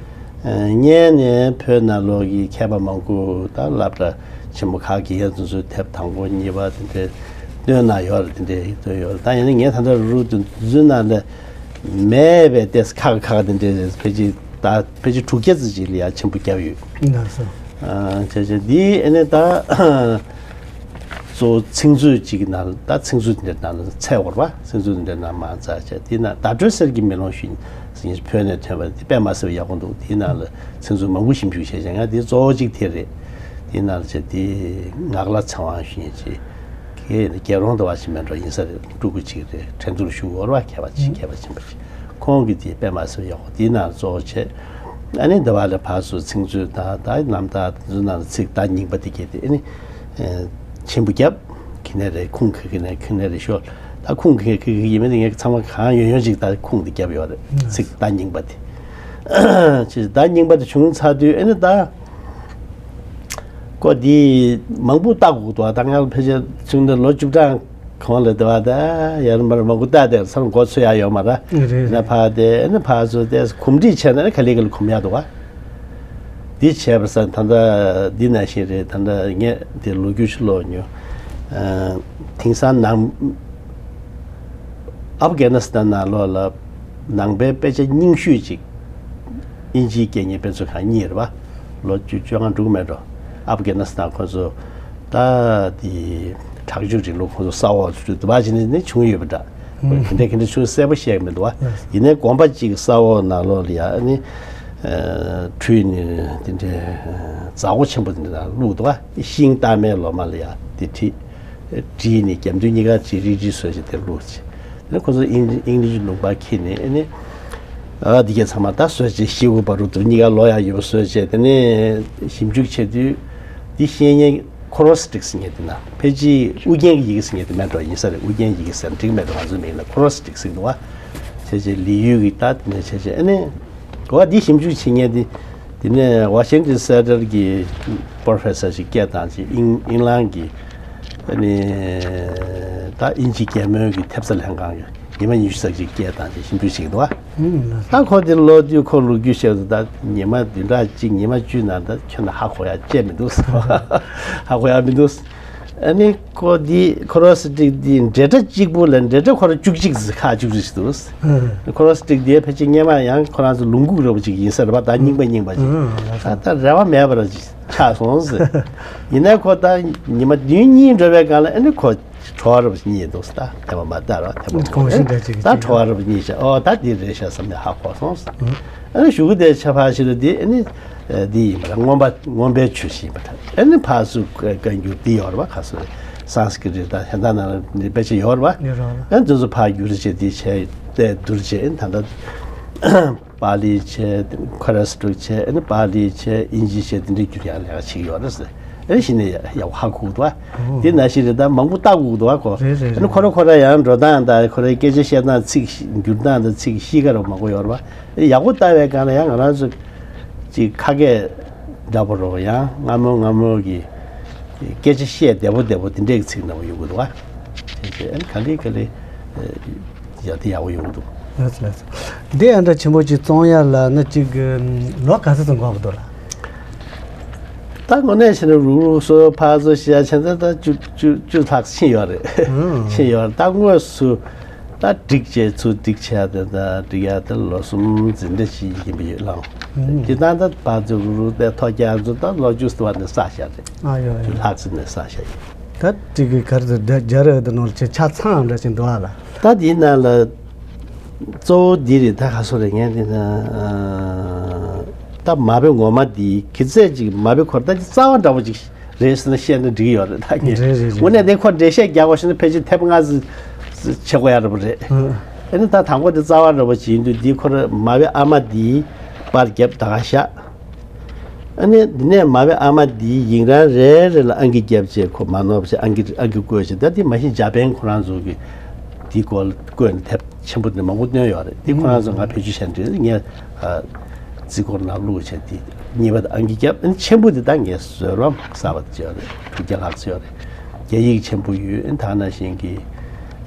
ཨ་སྔོན་ནས་བོད་ནང་ལོགས་ཀྱི་མཁས་པ་མང་པོ་དང་སློབ་གྲྭ་ཆེན་པོ་ཁག་གི་ཡ་ཚོ་ཚོས་དེབ་དང་པོ་གཉིས་པ་དེ་འདྲའི་བཏོན་གནང་ཡོད་རེད། དེ་འདྲའི་བཏོན་ཡོད་རེད། ད་ཡིན་ན་ངས་ད་ལྟ་རུ་རུ་དུ་འཛུལ་ནང་ལ་མེད་པའི་ཏེས་ཁག་ཁག་དེ་འདྲའི་ཕལ་ཆེར་ད་ཕལ་ཆེར་དྲུག་བརྒྱ་ཙམ་ཅིག་ལ་ཡ་ཆེན་པོ་བརྒྱབ་ཡོད། ལགས་སོ། ཨ་བྱས་བྱས་འདི་ཨ་ནི་ད་གཙོ་བོ་ཚིག་མཛོད་ཅིག་གི་ནང་ལ་ད་ཚིག་མཛོད་འདི་འདྲའི་ནང་ལ་ཚད་དགོས་རེད་བ། ཚིག་མཛོད་འདི་འདྲའི་ནང་མ་ཚད་བྱས་དེའི་ནང་བརྡ་སྤྲོད་གསེར་གྱི་མེ་ལོང་ཞུ་ཡིན་བོད་ནས་ཐོན་པ་དེ་དཔེ་མ་སྲིད་པ་ཡག་པོ་འདུག། དེའི་ནང་ལ་ཚིག་མཛོད་མང་པོ་ཞིབ་འཇུག་བྱས་བྱས་ང་དེ་གཙོ་བོ་གཅིག་དེ་རེད། དེའི་ནང་ལ་བྱས་དེ་ངག་ལྷ་ཚེ་དབང་ཞུ་ཡིན་ཅིག་གི་རྒྱལ་རོང་དུ་བ་ཞིག་མེད་འགྲོ་ཡིན་ས་རེད། སྤྲུལ་སྐུ་གཅིག་རེད། ཁྲེན་ཏུར་ཞུ་འོར་བ་མཁས་པ་ཅིག་མཁས་པ་ཆེན་པོ་ཞིག་ཁོང་གིས་དེ་དཔེ་མ་སྲིད་པ་ཡག་པོ་དེའི་ནང་གཙོ་བོ་བྱས། ཨ་ནི་འདི་བ་ལ་ཕར་ཚུར་ཚིག་མཛོད་དང་ད་རྣམ་ཐར་དེ་ཚོའི་ནང་ལ་ཚིག་བརྡ་རྙིང་པ་དེ་གས་དེ་ཨ་ནི་ཆེན་པོ་བརྒྱབ། ཁི་ནས་རེ་ཁུངས་ཁི་ཁི་ནས་ཁི་ནས་རེ་ཤོར། ད་ཁུངས་ཁི་ཁི་ཁི་ཡིན་མིན་དེ་ངས་ཚང་མ་གང་ཡོང་ཡོང་ཅིག་ད་ཁུངས་དེ་བརྒྱབ་ཡོད་རེད། ཚིག་བརྡ་རྙིང་པ་དེ། ཅེས་བརྡ་རྙིང་པ་དེ་བྱུང་ཚར་དུས་ཨ་ནི་ད་ཀོ་དེ་མང་པོ་བལྟ་དགོས་འདུག་ད་ང་ལ་ཕལ་ཆེར་ཚུན་ད་ལོ་བཅུ་གྲངས་གོང་ལ་བསྡད་པ་ད་ཡར་མར་མང་པོ་བལྟས་ཏེ་སང་མགོ་ཚོས་ཡ་ཡོད་མ་རེད། རེད་ན་རེད། ཕར་དེ་ཨ་ནི་ཕར་ཚུར་དེ་གོམས་འདྲིས་བྱས་ན་ཨ་ནི་ག་ལེ་ག་ལེ་གོམས་ཡ་འདུག་བ། འདི་བྱས་པ་སང་ད་ལྟ་འདི་ནང་བཞིན་རེད། ད་ལྟ་ངས་དེ་ལོ་རྒྱུས་ཤིག་ཀློག་མྱོང་། ཨ་དེང་སང་ནང་ཨབ་གྷ་ནི་སི་ཐན་ནང་ལོགས་ལ་ནང་པའི་དཔེ་ཆ་རྙིང་ཤོས་ཅིག་དབྱིན་ཇིའི་སྐད་གཉིས་དཔེ་མཛོད་ཁང་གཉིས་རེད་བ། ལོ་བཅུ་བཅོ་ལྔ་འགྲོ་གི་མེད་འགྲོ། ཨབ་གྷ་ནི་སི་ཐན་ཁོ་ཚོ་ད་དེ་དྲག་སྤྱོད་རིང་ལུགས་ཁོ་ཚོ་ས་འོག་ཏུ་དུ་བ་ཅི་ནས་ནི་བྱུང་ཡོད་པ་འདྲ། ཨུམ། དེ་འདྲ་གི་འདྲ་ཆུ་གསལ་པོ་བཤད་ཀྱི་མི་འདུག་བ། ཡིན་ནའི་དགོན་པ་གཅིག་ས་འོག་ནང་ལོགས་ལ་ཡ་ཨ་ནི་ཨ་བྲུས་ནས་དེ་འདྲའི་ཨ་མཛའ་བོ་ཆེན་པོ་དེ་འདྲ་བླུགས་འདུག་བ། ཤིང་རྟ་མའི་ལོ་མ་ལ་ཡ་དེ་བྲིས། བྲིས་ནས་རྒྱབ་མདུན་གཉིས་ཀ་བྲིས་རིལ་རིལ་བཟོས་བྱས་དེ་བླུགས་བྱས། ཨ་ནི་ཁོ་ཚོ་ཨིན་ཨིང་ལིཤ་ལུང་པ་ཁྱེར་ནས། ཨ་ནི་ཨ་འདི་གས་ཚང་མ་ད་བཟོས་བྱས་ཤེལ་སྒོ་བར་དུ་གཉིས་ཀ་ལོག་ཡག་ཡོད་པ་བཟོས་བྱས། དེ་ནས་ཞིབ་འཇུག་བྱེད་དུས་འདི་ཤེས་མཁན་ཁོ་རོ་སི་ཊིག་ཟེར་མཁན་དེ་ན་ཕལ་ཆེར་ཨུ་རྒྱན་གྱི་ཡི་གེ་ཟེར་མཁན་དེ་མེད་འགྲོ། ཡིན་ས་རེད། ཨུ་རྒྱན་ཡི་གེ་ཟེར་འགྲིག་མེད་འགྲོ། ང་ཚོའི་མིང་ལ་ཁོ་རོ་སི་ཊིག་ཟེར་འདུག་བ། བྱས་བྱས་ལི་ཡུལ་གྱི་ད་དེ་ནས་བྱས་བྱས། ཨ་ནི་གོ་བ་འདི་ཞིབ་འཇུག་བྱེད་མཁན་དེ། དེ་ནས་ཝ་ཤིང་ཊོན་སེན་ཊར་གྱི་པོ་རོ་ཕེ་སར་ཞིག་སྐད་བཏང་བྱས། ཨིང་ཨིང་ལན་གྱི་ཨ་ནི་ད་དབྱིན་ཇི་རྒྱལ་མོའི་གི་ཐེབས་རྩ་ལྷན་ཁང་གི་ཉི་མ་ཉི་ཤུ་ཙམ་ཞིག་སྐད་བཏང་བྱས་ཞིབ་འཇུག་བྱེད་ཀྱི་འདུག་བ། ཨུམ། ད་ཁོ་དེ་ལོ་དུས་ཁོ་ལོ་རྒྱུས་བཤད་དུས། ད་ཉི་མ་བདུན་ཕྲག་གཅིག་ཉི་མ་བཅུ་ནང་ད་ཁྱོན་ནས་ཧ་གོ་ཡག་ཅིག་མི་འདུག་ཧ་གོ་ཡག་མི་འདུག་ཨ་ནི་ཁོ་འདི་ཁོ་རོ་སི་ཊིག་འདི་འབྲེལ་སྒྲ་གཅིག་པུ་ལ་འབྲེལ་སྒྲ་ཁོ་རང་བཅུ་གཅིག་ཙམ། ཁག་བཅུ་གཅིག་ཙམ་འདུག་ཨ། ཁོ་རོ་སི་ཊིག་འདི་ཕལ་ཆེར་སྔོན་མ་ཡང་ཁོ་རང་ཚོ་ལུང་ཁུག་འདྲ་པོ་ཅིག་ཡིན་ས་རེད་པ། ད་རྙིང་པ་རྙིང་པ་ཅིག་ཨ། ད་རེ་བ་མེད་པ་རང་ཅིག་ཆགས་སོང་ཟེར། ཡིན་ནའི་ཁོ་ད་ཉི་མ་བདུན་གཉིས་འགྲོ་བའི་སྒང་ལ་ཨ་ནི་ཁོ་བྲོ་བ་འདྲ་པོ་ཅིག་རྙེད་འདུག་ད་ཐེངས་མ་མ་བལྟས་རོགས། ཐེངས་མ་གོང་ཞིག་འདྲ་ཅིག་ད་བྲོ་བ་འདྲ་པོ་རྙེད་བྱས། ཨོ་ད་འདི་རེད་ཤག་བསམ་ནས་ཧ་གོ་སོང་ཟེར། ཨ་ནི་གཞུག་གུ་དེ་ཆ་ཕར་ཕྱིན་དུས་འདི་ཨ་ནི། ཨ། འདི་ཡིན་པ་རེད། མངོན་པ་མངོན་པའི་ཆོས་ཤིག་ཡིན་པ་རེད། ཨ་ནི་ཕར་ཚུར་བཀའ་བཀའ་འགྱུར་འདི་ཡོད་རེད་པ། ག་ཚོད་རེད། སཾ་སྐྲྀ་ཏ་དང་ཧན་ད་ནང་ལ་འདི་དཔེ་ཆ་ཡོད་རེད་པ། ཡོད་རེད་པ། ཨ་ནི་འདི་ཚོ་ཕར་བསྒྱུར་བྱས་འདི་བྱས་ཏེ་བསྡུར་བྱས། ཨ་ནི་ད་ལྟ་པཱ་ལི་བྱས། ཁོ་ར་སི་ཊིག་བྱས། ཨ་ནི་པཱ་ལི་བྱས། དབྱིན་ཇི་བྱས། འདི་འདྲའི་བསྒྱུར་ཡག་ལས་ཀ་བྱེད་ཀྱི་ཡོད་རེད་ཟེར། ཨ་ནི་གཞི་ནས་ཡག་པོ་ཧ་གོ་འདུག་པ། ཨོ། འདི་ནང་བཞིན་རེད། ད་མང་པོ་ལྟ་དགོས་འདུག་པ་ཁོ། རེད་རེད། ཨ་ནི་རེད། ཁོ་རང་ཁོ་རང་ཡང་འགྲོ་སྟངས་དང་། ཁོ་རའི་སྐད་ཆ་བཤད་སྟངས། ཚིག་བསྒྱུར་སྟངས་དང་། ཚིག་གི་གཤིས་ཀ་རོ་མང་པོ་ཡོད་རེད་པ། ཡག་པོ་ལྟ་བའི་སྒང་ལ་ཡང་ང་རང་ཚོ་ཅིག་ཁ་སྐད་འདྲ་པོ་རོ། ཡང་སྔ་མོ་སྔ་མོ་གི་སྐད་ཆ་བཤད་བདེ་པོ་བདེ་པོ་དེ་འདྲའི་ཚིག་འདྲ་པོ་ཡོང་གི་འདུག་པ། དེ་ཚོ་ཨ་ནི་ག་ལེ་ག་ལེ་ཡག་དེ་ཡག་པོ་ཡོང་གི་འདུག་ལགས་སོ། ལགས་སོ། འདི་ཨ་འདྲ་ཆེན་པོ་ཅིག་བཙོང་ཡ་ལ་ནི་ཅིག་ལོ་ག་ཚོད་ཙམ་འགོར་གི་འདུག་ལགས། ད་དངོས་གནས་བྱས་ན་རུག་རུག་སོ་ཕར་ཚུར་བཤད་བྱས་ན་ད་བཅུ་བཅུ་བཅུ་ལྷག་ཕྱིན་ཡོད་རེད། ཨང་། ཕྱིན་ཡོད་རེད། ད་དངོས་སུ་ད་སྒྲིག་བྱས་ཚུར་སྒྲིག་བྱས་ཏེ། ད་སྒྲིག་ཡ་དེ་ལོ་གསུམ་ཙམ་འདྲ་ཞིག་ཡིན་པ་ཡོད་ལགས། ཨང་། དེ་ད་ད་ཕར་ཚུར་རུག་རུག་དེ་ཐོ་རྒྱག་ཚུལ་ད་ལོ་བཅུ་ཙམ་ནས་བསགས་བཞག་རེད། ཨ་ཡོད་བཅུ་ཡོད། ལྷག་ཙམ་ནས་བསགས་བཞག་ཡོད། ད་སྒྲིག་གི་ག་རེ་ཟེར། རྒྱ་ར་ཡོད་དེ་ནང་ལ་ཆ་ཆ་ཚང་འདྲ་ཞིག་འདུག་ཨ་ལགས། ད་དེའི་ནང་ལ་གཙོ་བོ་འདི་རེད། ད་ག་ཚོད་རེད། ངས་འདི་ན་ཨ་ད་མ་དཔེ་ངོ་མ་འདི་གི་ཚད་ཅིག་མ་དཔེ་ཁོ་རང་ད་རྩ་བ་འདྲ་པོ་ཅིག་རེད་ཟེར་ན་བཤད་ན་འགྲིག་གི་ཡོད་རེད། ད་ངས་རེད་རེད་རེད། དངོས་གནས་དེ་ཁོ་འགྲེལ་བཤད་རྒྱག་དགོས་ཤེ་ན་ཕལ་ཆེར་དེབ་ལྔ་ཙམ་བྱེད་དགོས་ཡ་འདྲ་པོ་རེད། ཨ་ནི་ད་དང་པོ་དེ་རྩ་བ་འདྲ་པོ་ཅིག་ཡིན་དུས། འདི་ཁོ་རང་མ་དཔེ་ཨ་མ་འདི་པར་བརྒྱབ། ད་ག་བཞག་ཨ་ནི་འདི་ནས་མ་དཔེ་ཨ་མ་འདིའི་ཡིག་རང་རེ་རེ་ལ་ཨང་ཀི་བརྒྱབ་བྱས། ཁོ་མ་ནོར་བ་བྱས་ཨང་ཀི་ཨང་ཀི་བཀོད་བྱས། ད་འདི་མ་གཞི་འཇར་པན་ཁོ་རང་ཚོ་གིས་འདིའི་སྐོར་ལ་བཀོད་ནས་དེབ་ཆེན་པོ་འདི་མང་པོ་བཏོན་ཡོད་རེད། འདི་ཁོ་རང་ཚོ་ང་བེད་སྤྱོད་བྱས་འདྲ། ངས་ཨ་རྩིས་འཁོར་ནང་བླུགས་བྱས། འདི་གཉིས་པ་དེ་ཨང་ཀི་བརྒྱབ། ཨ་ནི་ཆེན་པོ་འདི་ད་ངས་བཟོས་རོགས་གསར་པ་བྱས་ཡོད་རེད། དྲུག་བརྒྱ་ལྷག་ཙམ་ཡོད་རེད། རྒྱ་ཡིག་ཆེན་པོ་ཡོད། ཨ་ནི་ད་ནང་བཞིན་གྱི་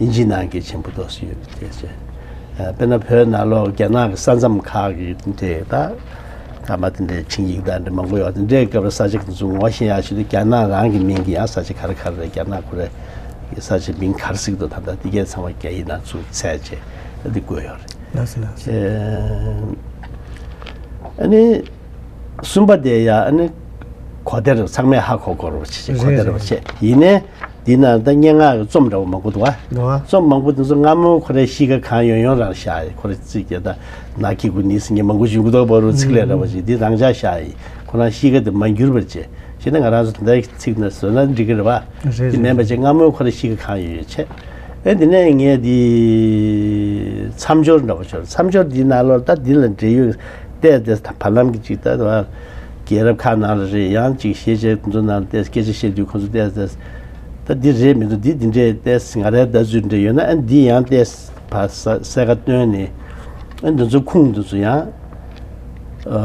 དབྱིན་ཇི་ནང་གི་ཆེན་པོ་ཏོག་ཙམ་ཡོད་རེད། དེ་བྱས། ཨ་དཔེར་ན་བོད་ནང་ལོགས་རྒྱ་ནག་གི་ས་མཚམས་ཁག་གི་འདི་ད་ཐ་མ་དེ་འདྲའི་ཆིངས་ཡིག་དང་འདྲ་མང་པོ་ཡོད། དེ་འདྲའི་སྐབས་ལ་ས་ཆ་དེ་ཚོ་ངོ་ཤེས་ཡག་ཆེད་དུ་རྒྱ་ནག་རང་གི་མིང་གི་ཡང་ས་ཆ་ག་རེ་ག་རེ་རེད། རྒྱ་ནག་ཁོ་རའི་ས་ཆ་མིང་ག་རེ་ཟེར་གྱི་འདུག་ད་ལྟ་དེ་གས་ཚང་མ་རྒྱ་ཡིག་ནང་ཚུར་བཙལ་བྱས་འདི་བཀོད་ཡོད་རེད། ལགས་སོ། ལགས་སོ། ཨ་ནི་གསུམ་པ་དེ་ཡ་ཨ་ནི་གོ་བདེ་རེད། ཚང་མས་ཧ་གོ་གོ་རེད་པ་བྱས། གོ་བདེ་རེད་པ་བྱས། ཡིན་ནའི་འདི་ནང་ད་སྙན་ངག་གི་རྩོམ་འདྲ་པོ་མང་པོ་འདུག་བ། འདུག་བ། རྩོམ་མང་པོ་འདི་ཚོ་སྔ་མོ་ཁོ་རའི་གཤིས་ཀ་གང་ཡོད་ཡོད་རང་བཞག་ཡིན། ཁོ་རའི་ཚིག་དེ་ད་ནག་ཁྱི་གུ་ནི་ཟེར་མཁན་མང་པོ་ཞིག་འདུག་བ། རུ་ཚིག་ལས་འདྲ་པོ་ཞིག་འདི་རང་འཇགས་བཞག་ཡིན། ཁོ་རང་གཤིས་ཀ་དེ་མ་འགྱུར་བར་བྱས། བྱས་ན་ང་རང་ཚོ་ད་ལྟའི་ཚིག་ནང་བཟོས་ན་འགྲིག་གི་རེད་བ། རེད། འདི་མིན་པ་བྱས། སྔ་མོ་ཁོ་རའི་གཤིས་ཀ་གང་ཡོད་ཡོད་བྱས། ཨེ་འདི་ནས་ངས་འདི་མཚམས་སྦྱོར་འདྲ་པོ་ཤོར། མཚམས་སྦྱོར་འདི་ནང་ལོགས་ད་འདི་ལ་འབྲེལ་ཡོད་ཏོག་ཙམ་བར་ལམ་གྱི་ཅིག་ད་རྒྱལ་རབས་ཁག་ནང་ལ་རེད། ཡང་ཅིག་ཤེས་བྱའི་ཁོང་ཚོ་ནང་ལ་ཏོག་ཙམ་སྐད་ཆ་བཤད་དུས་ཁོང་ཚོ་ཏོག་ཙམ་ད་འདི་རེད་མི་འདུག་འདི་འདི་འདྲས་ཏོག་ཙམ་ང་རའི་ལྟ་ཚུལ་འདྲ་ཡོད་ན། ཨ་འདི་ཡང་ཏོག་ཙམ་ཕར་གསལ་ཁ་བཏོན་ནས། ཨ་འདི་ཚོ་ཁུངས་འདི་ཚོ་ཡང་ཨ་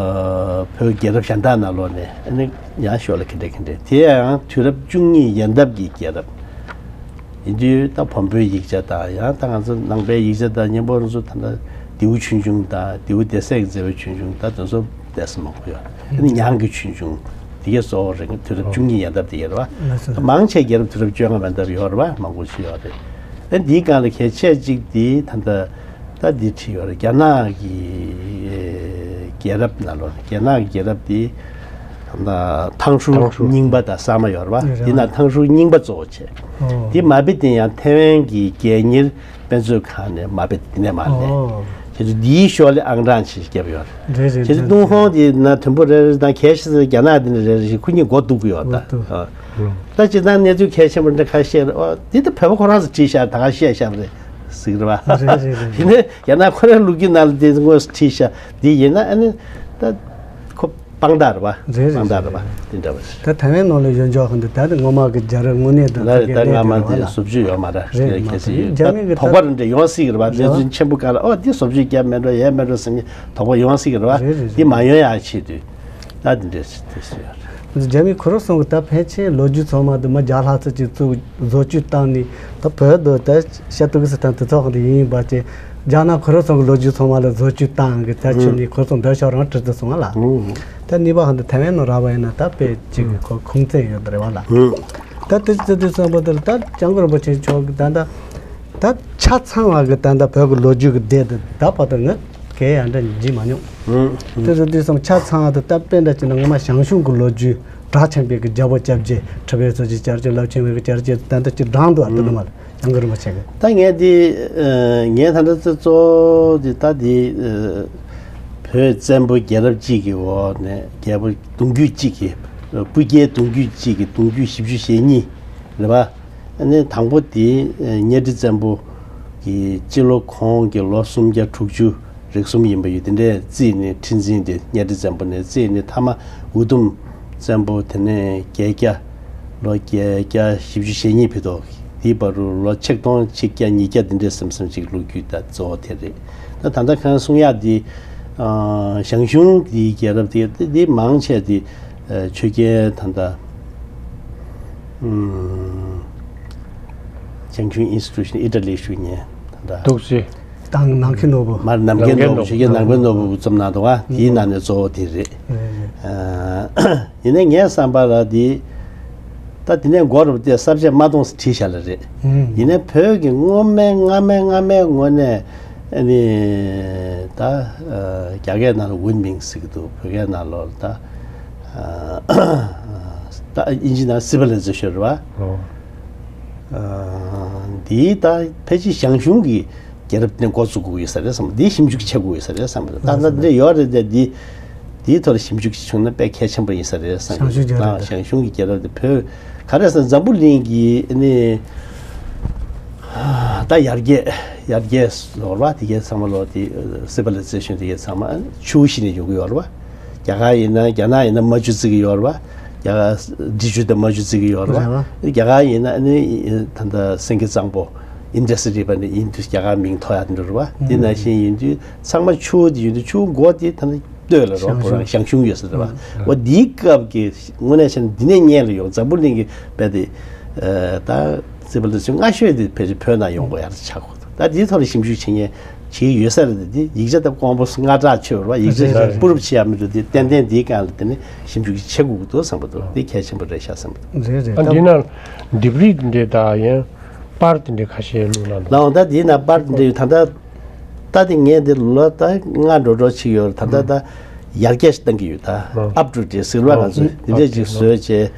བོད་རྒྱལ་རབས་གཞན་དག་ནང་ལོགས་ནས། ཨ་ནི་ཡང་ཞོར་ལ་ག་འདྲས་ག་འདྲས། དེ་ཡང་དུས་རབས་བཅུ་གཉིས་ཡན་འདབ་ཀྱི་རྒྱལ་རབས་ཡིན་དུས། ད་བོན་པོའི་ཡིག་ཆ་དང་། ཡང་ད་ང་ཚོ་ནང་པའི་ཡིག་ཆ་དང་མཉམ་པོ་རང་ཚོ་ད་ལྟ་ལྡེའུ་ཆོས་འབྱུང་དང་། ལྡེའུ་སྡེ་སྲིད་ཀྱི་མཛད་པའི་ཆོས་འབྱུང་དང་། དེ་ཚོ་ཏོག་ཙམ་མང་པོ་ཡོད། ཨ་ནི་ཉང་གི་ཆོས་འབྱུང་དེ་གས་གཙོ་བོ་རེད། དུས་རབས་བཅུ་གཉིས་ཡན་འདབ་དེ་གས་རེད་བ། ལགས་སོ། མང་ཆེ་རྒྱལ་རབས་དུས་རབས་བཅོ་ལྔ་པའི་འདབ་ཡོད་རེད་བ། མང་པོ་ཞིག་ཡོད་རེད། ཨ་འདིའི་སྒང་ལ་གལ་ཆེ་གཅིག་དེ་ད་ལྟ་ད་འདི་བྲིས་ཡོད་རེད། རྒྱ་ནག་གི་རྒྱལ་རབས་ནང་ལོགས་ནས། རྒྱ་ནག་གི་རྒྱལ་རབས་དེ་ད་ལྟ་ཐང་ཧྲུའུ་ཐང་ཧྲུའུ་རྙིང་པ་དང་གསར་མ་ཡོད་རེད་བ། རེད་རེད། དེ་ནང་ཐང་ཧྲུའུ་རྙིང་པ་གཙོ་བོ་བྱས། ཨོ། དེ་མ་དཔེ་དེ་ཡང་ཐའེ་ཝན་གྱི་རྒྱལ་གཉེར་དཔེ་མཛོད་ཁང་ནས་མ་དཔེ་དེ་ནས་མར་ལེན། ཨོ། བྱས་ཙང་འདིའི་ཤོག་ལེ་ཨང་གྲངས་ཅིག་བརྒྱབ་ཡོད་རེད། རེད་རེད། བྱས་ཙང་ཏུན་ཧོང་དེ་ན་དུམ་བུ་རེ་རེ་དང་། གལ་སྲིད་རྒྱ་ནག་དེ་ནས་རེ་རེ་ཞིག་ཁོ་གཉིས་མགོ་གཏུག་གི་ཡོད་ད། མགོ་གཏུག་ཨ། ད་སྤྱིར་བཏང་གནས་ཚུལ་གལ་ཆེན་པོ་འདྲ་ཁ་ཤས་རེད། ཨོ་འདི་ད་བོད་པ་ཁོ་རང་ཚོ་བྲིས་བཞག་ད་ག་བཤད་བཞག་པ་རེད། ཟེར་གི་རེད་བ། རེད་རེད་རེད། ཡིན་ནའི་རྒྱ་ནག་ཁོ་རའི་ལོ་རྒྱུས་ནང་ལ་དེ་དངོས་སུ་བྲིས་ཤག་འདི་ཡིན་ན་ཨ་ནི་ད་ཁོ་དཔང་རྟགས་རེད་བ། རེད་རེད་དཔང་རྟགས་རེད་བ། རེད། དེ་འདྲ་བ་ཞིག་ད་ཐའེ་ཝན་ནང་ལ་ཡོད་འཇོག་གི་འདུག་ད་དེ་སྔོན་མ་གི་རྒྱ་རིགས་དངོས་གནས་དང་ད་ཐུག་གི་ད་གནས་སྔ་མ་དེ་རེད་བ་ལ། དེ་བཟོ་བཅོས་ཡོད་མ་རེད། རེད་མ་གལ་སྲིད་ཡོད་རྒྱ་མི་གི་ད་དོགས་པ་རེ་འདྲ་ཡོང་སྲིད་གི་རེད་བ། རེད་བ། གནས་ཚུལ་ཆེན་པོ་ག་ལ་ཨོ་འདི་བཟོ་བཅོས་རྒྱབ་མེད་འགྲོ་ཡས་མེད་འགྲོ་བསམ་གི་དོགས་པ་ཡོང་སྲིད་གི་རེད་བ། རེད་རེད་འདི་མ་ཡོང་ཡག་ཆེད་དུ་ད་འདི་འདྲས་དེ་བཟོས་ཡོད་རེད། རྒྱ་མི་ཁོ་རང་ཚོ་གི་ད་ཕལ་ཆེར་ལོ་རྒྱུས་ཚང་མ་དུ་མ་བརྒྱ་ལྷག་ཙམ་ཅིག་བཙུགས་བཟོ་བཅོས་བཏང་ནས་ད་བོད་དུ་ད་ཤ་ཏུ་གི་སི་ཐན་དུ་ཚོགས་འདི་ཡིན་པ་ཅེ། རྒྱ་ནག་ཁོ་རང་ཚོ་གི་ལོ་རྒྱུས་ཚང་མ་ལ་བཟོ་བཅོས་བཏང་གི་ད་ཆུ་ནི་ཁོ་ཚོ་འདོད་ཤོག་རང་བྲིས་ཏུ་སོང་བ་ལ། ད་གཉིས་པ་ཧ་འདི་ཐའེ་ཝན་ནང་ར་བ་ཡིན་ན་ད་དཔེ་ཅིག་གི་ཁོ་ཁུངས་བཙན་ཡོད་རེད་བ་ལ། ད་དེ་ཚོ་དུས་སམ་པ་དེར་ད་སྐྱབས་མགོན་རིན་པོ་ཆེ་མཆོག་གི་ད་ད་ད་ཆ་ཚང་བ་གི་ད་ད་བོད་གི་ལོ་རྒྱུས་གི་སྡེ་དེ་ད་བར་དུ་ངས་གས་ཡང་འདྲ་འཇིག་མ་མྱོང་། དེ་ཚོ་དུས་སམ་ཆ་ཚང་བ་དེ་ད་དཔེ་འདྲ་ཅིག་ན་ངོ་མ་ཞང་ཞུང་གི་ལོ་རྒྱུས་གྲགས་ཆེན་པོའི་གི་རྒྱལ་པོ་སྐྱབས་རྗེ་ཁྲི་པའི་སོ་ཅིག་བཅར་གྱི་རླབས་ཆེན་བའི་གི་བཅར་གྱི་ད་ད་ཅིག་བགྲང་འདུག་ཨ་དེ་ལ་མ་ལ་སྐྱབས་མགོན་རིན་པོ་ཆེ་གི། ད་ངས་འདི་ངས་ད་ལྟ་ཚོ་གཙོ་བོ་འདི་ད་འདི་བོད་བཙན་པོ་རྒྱལ་རབས་གཅིག་གི་འོག་ནས་རྒྱལ་པོ་གདུང་རྒྱུད་གཅིག་གི་སྤུ་རྒྱལ་གདུང་རྒྱུད་གཅིག་གི་གདུང་རྒྱུད་བཞི་བཅུ་ཞེ་གཉིས་རེད་པ། ཨ་ནི་དང་པོ་དེ་གཉའ་ཁྲི་བཙན་པོ་གི་སྤྱི་ལོ་གོང་གི་ལོ་སུམ་བརྒྱ་དྲུག་ཅུ་རེ་གསུམ་ཡིན་པ་ཡོད། དེ་འདྲའི་རྩིས་ནས་ཁྲི་འཛིན་དེ་གཉའ་ཁྲི་བཙན་པོ་ནས་རྩིས་ནས་མཐའ་མ་འུ་དུམ་བཙན་པོ་དེ་ནས་བརྒྱད་བརྒྱ་ལོ་བརྒྱད་བརྒྱ་བཞི་བཅུ་ཞེ་གཉིས་ཕེབས་ཐོག་དེའི་བར་དུ་ལོ་ཆིག་སྟོང་ཆིག་བརྒྱ་ཉིས་བརྒྱ་དེ་འདྲའི་སེམས་སེམས་ཅིག་ལོ་རྒྱུས་ད་གཙོ་བོ་དེ་རེད། ད་ད་ལྟ་ཁང་གསུང་ཡག་དེ་ཞང་ཞུང་དེའི་རྒྱལ་རབས་དེ་དེ་མང་ཆེ་དེ་ཆོས་རྒྱལ་ད་ལྟ། ཞང་ཞུང་ཨིན་སི་ཊི་ཊུ་ཤན་ཨི་ཊ་ལི་ཞུ་ཉན་ད་འདྲ། འདུག་སེ། དང་ནམ་མཁའི་ནོར་བུ། མར་ནམ་མཁའི་ནོར་བུ་ཆོས་རྒྱལ་ནམ་མཁའི་ནོར་བུ་རྩོམ་གནང་འདུག་བ། དེའི་ནང་ནས་གཙོ་བོ་དེ་རེད། ཡིན་ནའི་ངའི་བསམ་པ་ལ་དེ་ད་དེ་ནས་འགོ་རུ་དེ་གསར་བརྗེ་མ་གཏོང་ཟེར་བྲིས་བཞག་ལ་རེད། ཡིན་ནའི་བོད་ཀྱི་སྔོན་མའི་སྔ་མའི་སྔ་མའི་ངོས་ནས་ཨ་ནི་ད་རྒྱ་སྐད་ནང་ལ་ཝུན་མིང་ཟེར་གི་འདུག་བོད་སྐད་ནང་ལོགས་ལ་ད། ད་ཨིན་ཇི་ནང་སི་བི་ལི་ཛེ་ཤན་རེད་བ། འདིའི་ད་ཕལ་ཆེར་ཞང་ཞུང་གི་རྒྱལ་རབས་དེ་འགོ་བཙུགས་དགོས་ཡོད་ས་རེད་བསམ། འདི་ཞིབ་འཇུག་བྱེད་དགོས་ཡོད་ས་རེད་བསམ། ད་ད་འདི་ཡོད་རེད་དེ་འདི་འདིའི་ཐོག་ལ་ཞིབ་འཇུག་བྱུང་ན་དཔེ་གལ་ཆེན་པོ་ཡིན་ས་རེད་བསམ། ཞང་ཞུང་གི་རྒྱལ་རབས་དེ། ཞང་ཞུང་གི་རྒྱལ་རབས་དེ་བོད་ག་རེ་ཟེར་འཛམ་བུ་གླིང་གི་ནི་ད་ཡར་རྒྱས་ཡར་རྒྱས་ལོར་བ་དེ་གས་ཚང་མ་ལོ་དེ་སི་བི་ལི་ཛེ་ཤན་དེ་གས་ཚང་མ་ཆུ་བཞི་ནས་ཡོང་གི་ཡོད་རེད་བ། རྒྱ་གར་ཡིན་ན་རྒྱ་ནག་ཡིན་ན་མ་ཆུ་བརྩི་གི་ཡོད་རེད་བ། རྒྱ་གར་འབྲི་ཆུ་དང་མ་ཆུ་བརྩི་གི་ཡོད་རེད་བ། རེད་བ། རྒྱ་གར་ཡིན་ན་ནི་ད་ལྟ་སེང་གེ་གཙང་པོ་ཨིན་དཱ་སི་རི་བར་ནས་ཡིན་དུས་རྒྱ་གར་མིང་ཐོགས་ཡག་འདྲ་རེད་བ། དེ་ནང་བཞིན་ཡིན་དུས་ཚང་མ་ཆུ་བོ་དེ་ཡིན་དུས་ཆུ་བོ་མགོ་དེ་ད་ལྟ་སྟོད་ལ་རེད་བ། ཞང་ཞུང་། ཞང་ཞུང་ཡོད་ས་རེད་བ། འོ་དེའི་སྐབས་ཀྱི་དངོས་གནས་བྱས་ན་འདི་ནས་སྔོན་ལ་ཡོང་འཛམ་བུ་གླིང་གི་དཔེ་དེ་ད་སི་བི་ལི་ཛེ་ཤན་སྔ་ཤོས་དེ་ཕལ་ཆེར་བོད་ནང་ཡོང་དགོས་ཡག་ཆགས་དགོས་འདུག་ད་དེའི་ཐོག་ལ་ཞིབ་འཇུག་བྱེད་མཁན་བྱེད་ཀྱི་ཡོད་ས་རེད་དེ། ཡིག་ཆ་དང་ཀོང་པོ་སྔ་དྲགས་ཆེ་བར་བ། ཡིག་ཆ་རེད་རེད། སྤུ་རུབ་ཆེ་ཡག་མི་འདུག་དེ་ཏན་ཏན་དེའི་སྒང་ལ་དེ་ནི་ཞིབ་འཇུག་བྱེད་དགོས་ཀྱི་འདུག་བསམ་པ་འདུག་དེ་གལ་ཆེན་པོ་རེད་ཤག་བསམ་པ་འདུག་རེད་རེད། ཨ་འདི་ན་ལྡེབས་རིས་འདི་འདྲ་ཡང་པར་འདི་འདྲ་ཁ་ཤས་བླུགས་གནང་འདུག་ལའོ་ད་དེའི་ནང་པར་འདི་འདྲ་ཡོད། ད་ལྟ་ད་དེ་ངས་འདི་ལོ་ད་ལྔ་འགྲོ་འགྲོ་ཅིག་ཡོད་རེད། ད་ལྟ་ད་ཡར་རྒྱས་ཤིག་བཏང་གི་ཡོད། ད་ཨ་ཨབ་ཊུ་ཌེ་ཊི་ཟེར་བ་ང་ཚོས་འདི་འདྲ་ཅིག་བཟོས་བྱས།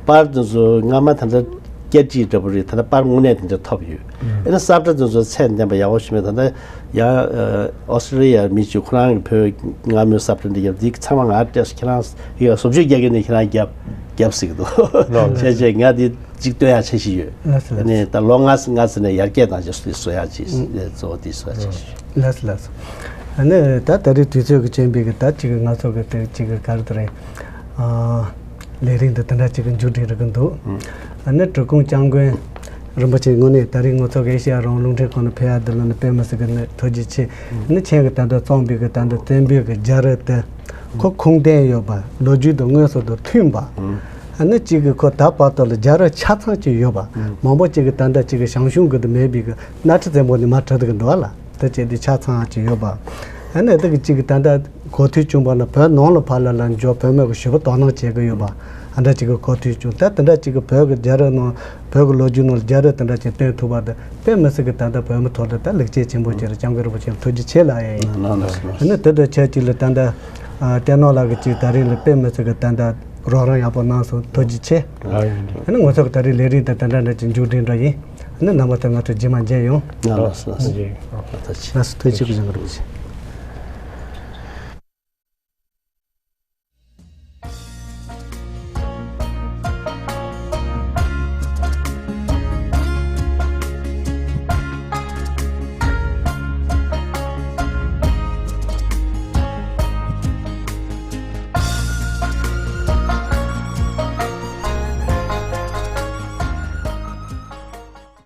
པར་འདི་ཚོ་སྔ་མ་ད་ལྟ་སྐད་བྲིས་འདྲ་པོ་རེད། ད་ལྟ་པར་དངོས་གནས་དེ་འདྲ་ཐོབ་ཡོད། ཨེ་ན་ས་བཀྲ་འདི་ཚོ་ཚད་ལྡན་པ་ཡག་པོ་ཞིག་མེད། ད་ལྟ་ཡང་ཨོ་སི་ཊྲེ་ལི་ཡ་མི་གཅིག་ཁོ་རང་གི་བོད་སྔ་མོའི་ས་བཀྲ་འདི་རྒྱབ་འདི་ཚང་མ་ང་སྤྲད་སོང་། ཁྱེད་རང་ཡ་བཟོ་བཅོས་རྒྱག་གི་ནས་ཁྱེད་རང་རྒྱབ་རྒྱབ་ཟེར་གི་འདུག་བྱས་བྱས་ང་འདི་གཅིག་སྟོན་ཡག་འཆར་གཞི་ཡོད། ལགས་སོ། ཨ་ནི་ད་ལོ་ལྔ་ཙམ་ལྔ་ཙམ་ནས་ཡར་རྒྱས་གནང་རྗེས་སུ་བཟོ་ཡག་ཅིག་གཙོ་བོ་འདི་བཟོ་ཡག་འཆར་གཞི་ཡོད། ལགས་སོ་ལགས་སོ། ཨ་ནི་ད་ད་རེས་དུས་ཚོད་ཀྱི་རྐྱེན་པས་ཀྱི་ད་ཅིག་ང་ཚོ་གི་དེ་ཅིག་གི་ག་རེ་དེ་རེད། ཨ་ལས་རིམ་འདི་དེ་འདྲ་ཅིག་གི་མཇུག་སྒྲིལ་རེ་གི་འདུག་ཨ་ནི་འབྲི་གུང་སྐྱབས་མགོན་རིན་པོ་ཆེ་དངོས་གནས་ད་རེས་ང་ཚོ་གི་ཨེ་ཤེ་ཡ་རང་དབང་རླུང་འཕྲིན་ཁང་ནས་ཕེབས་ཡ་འདི་ལ་ནི་དཔེ་མི་སྲིད་གི་ནི་ཐུགས་རྗེ་ཆེ། ཨ་ནི་ཁྱེད་ཀྱི་ད་ལྟ་རྩོམ་པའི་གི་ད་ལྟ་བཙན་པོའི་གི་རྒྱལ་རབས་དེ་ཁོ་ཁུངས་ལྡན་ཡོད་པ། ལོ་རྒྱུས་དང་དངོས་སུ་དང་མཐུན་པ། ཨ་ནི་གཅིག་གི་ཁོ་ད་བར་དུ་ལ་རྒྱལ་རབས་ཆ་ཚང་ཅིག་ཡོད་པ། མང་པོ་གཅིག་གི་ད་ལྟ་གཅིག་གི་ཞང་ཞུང་གི་དུ་མེད་པའི་གི་གནའ་ཁྲི་བཙན་པོ་ནས་མར་བྲིས་འདུག་གི་འདུག་ཨ་ལ། དེ་བྱས་ཏེ་ཆ་ཚང་ཅིག་ཡོད་པ། ཨ་ནི་དེ་གི་གཅིག་གི་ད་ལྟ་གོ་ཐོས་བྱུང་བ་ལ་བོད་ནང་ལ་ཕར་ལ་ལ་འབྱོར་བོད་མི་གི་ཞུ་བ་དོ་སྣང་བྱེད་གི་ཡོད་པ། ཨ་འདྲ་གཅིག་གི་གོ་ཐོས་བྱུང་། ད་དེ་འདྲ་གཅིག་གི་བོད་གི་རྒྱལ་རབས་ནང་བོད་གི་ལོ་རྒྱུས་ནང་ལ་རྒྱལ་རབས་དེ་འདྲ་ཅིག་བསྟན་ཐུབ་པ་དེ་དཔེ་མི་སྲིད་གི་ད་ལྟ་བོད་མི་ཐོག་ལ་ད་ལེགས་སྐྱེས་ཆེན་པོ་ཅིག་རེད། སྐྱབས་མགོན་རིན་པོ་ཆེ་ཐུགས་རྗེ་ཆེ་ལབ་ཡ་ཡིན། ཨ་ནི་དེ་དང་ཆབས་ཅིག་ལ་ད་ལྟ་ཨ་བསྟན་ནོར་ལགས་གི་ཅིག་ད་རིང་ལ་དཔེ་མི་སྲིད་གི་ད་ལྟ་རོགས་རམ་ཡག་པོ་གནང་སོང་། ཐུགས་རྗེ་ཆེ། ཨ་ནི་ང་ཚོ་གི་ད་རིང་ལས་རིམ་དེ་ད་འདྲ་འདྲ་ཅིག་མཇུག་སྒྲིལ་འགྲོ་ཡིན། ཨ་ནི་རྣམ་པ་ཐོག་ང་ཚོ་རྗེས་མ་མཇལ་ཡོང་། ལགས་སོ། ལགས་སོ། ཐུགས་རྗེ་ཆེ། སྐྱབས་མགོན་རིན་པོ་ཆེ།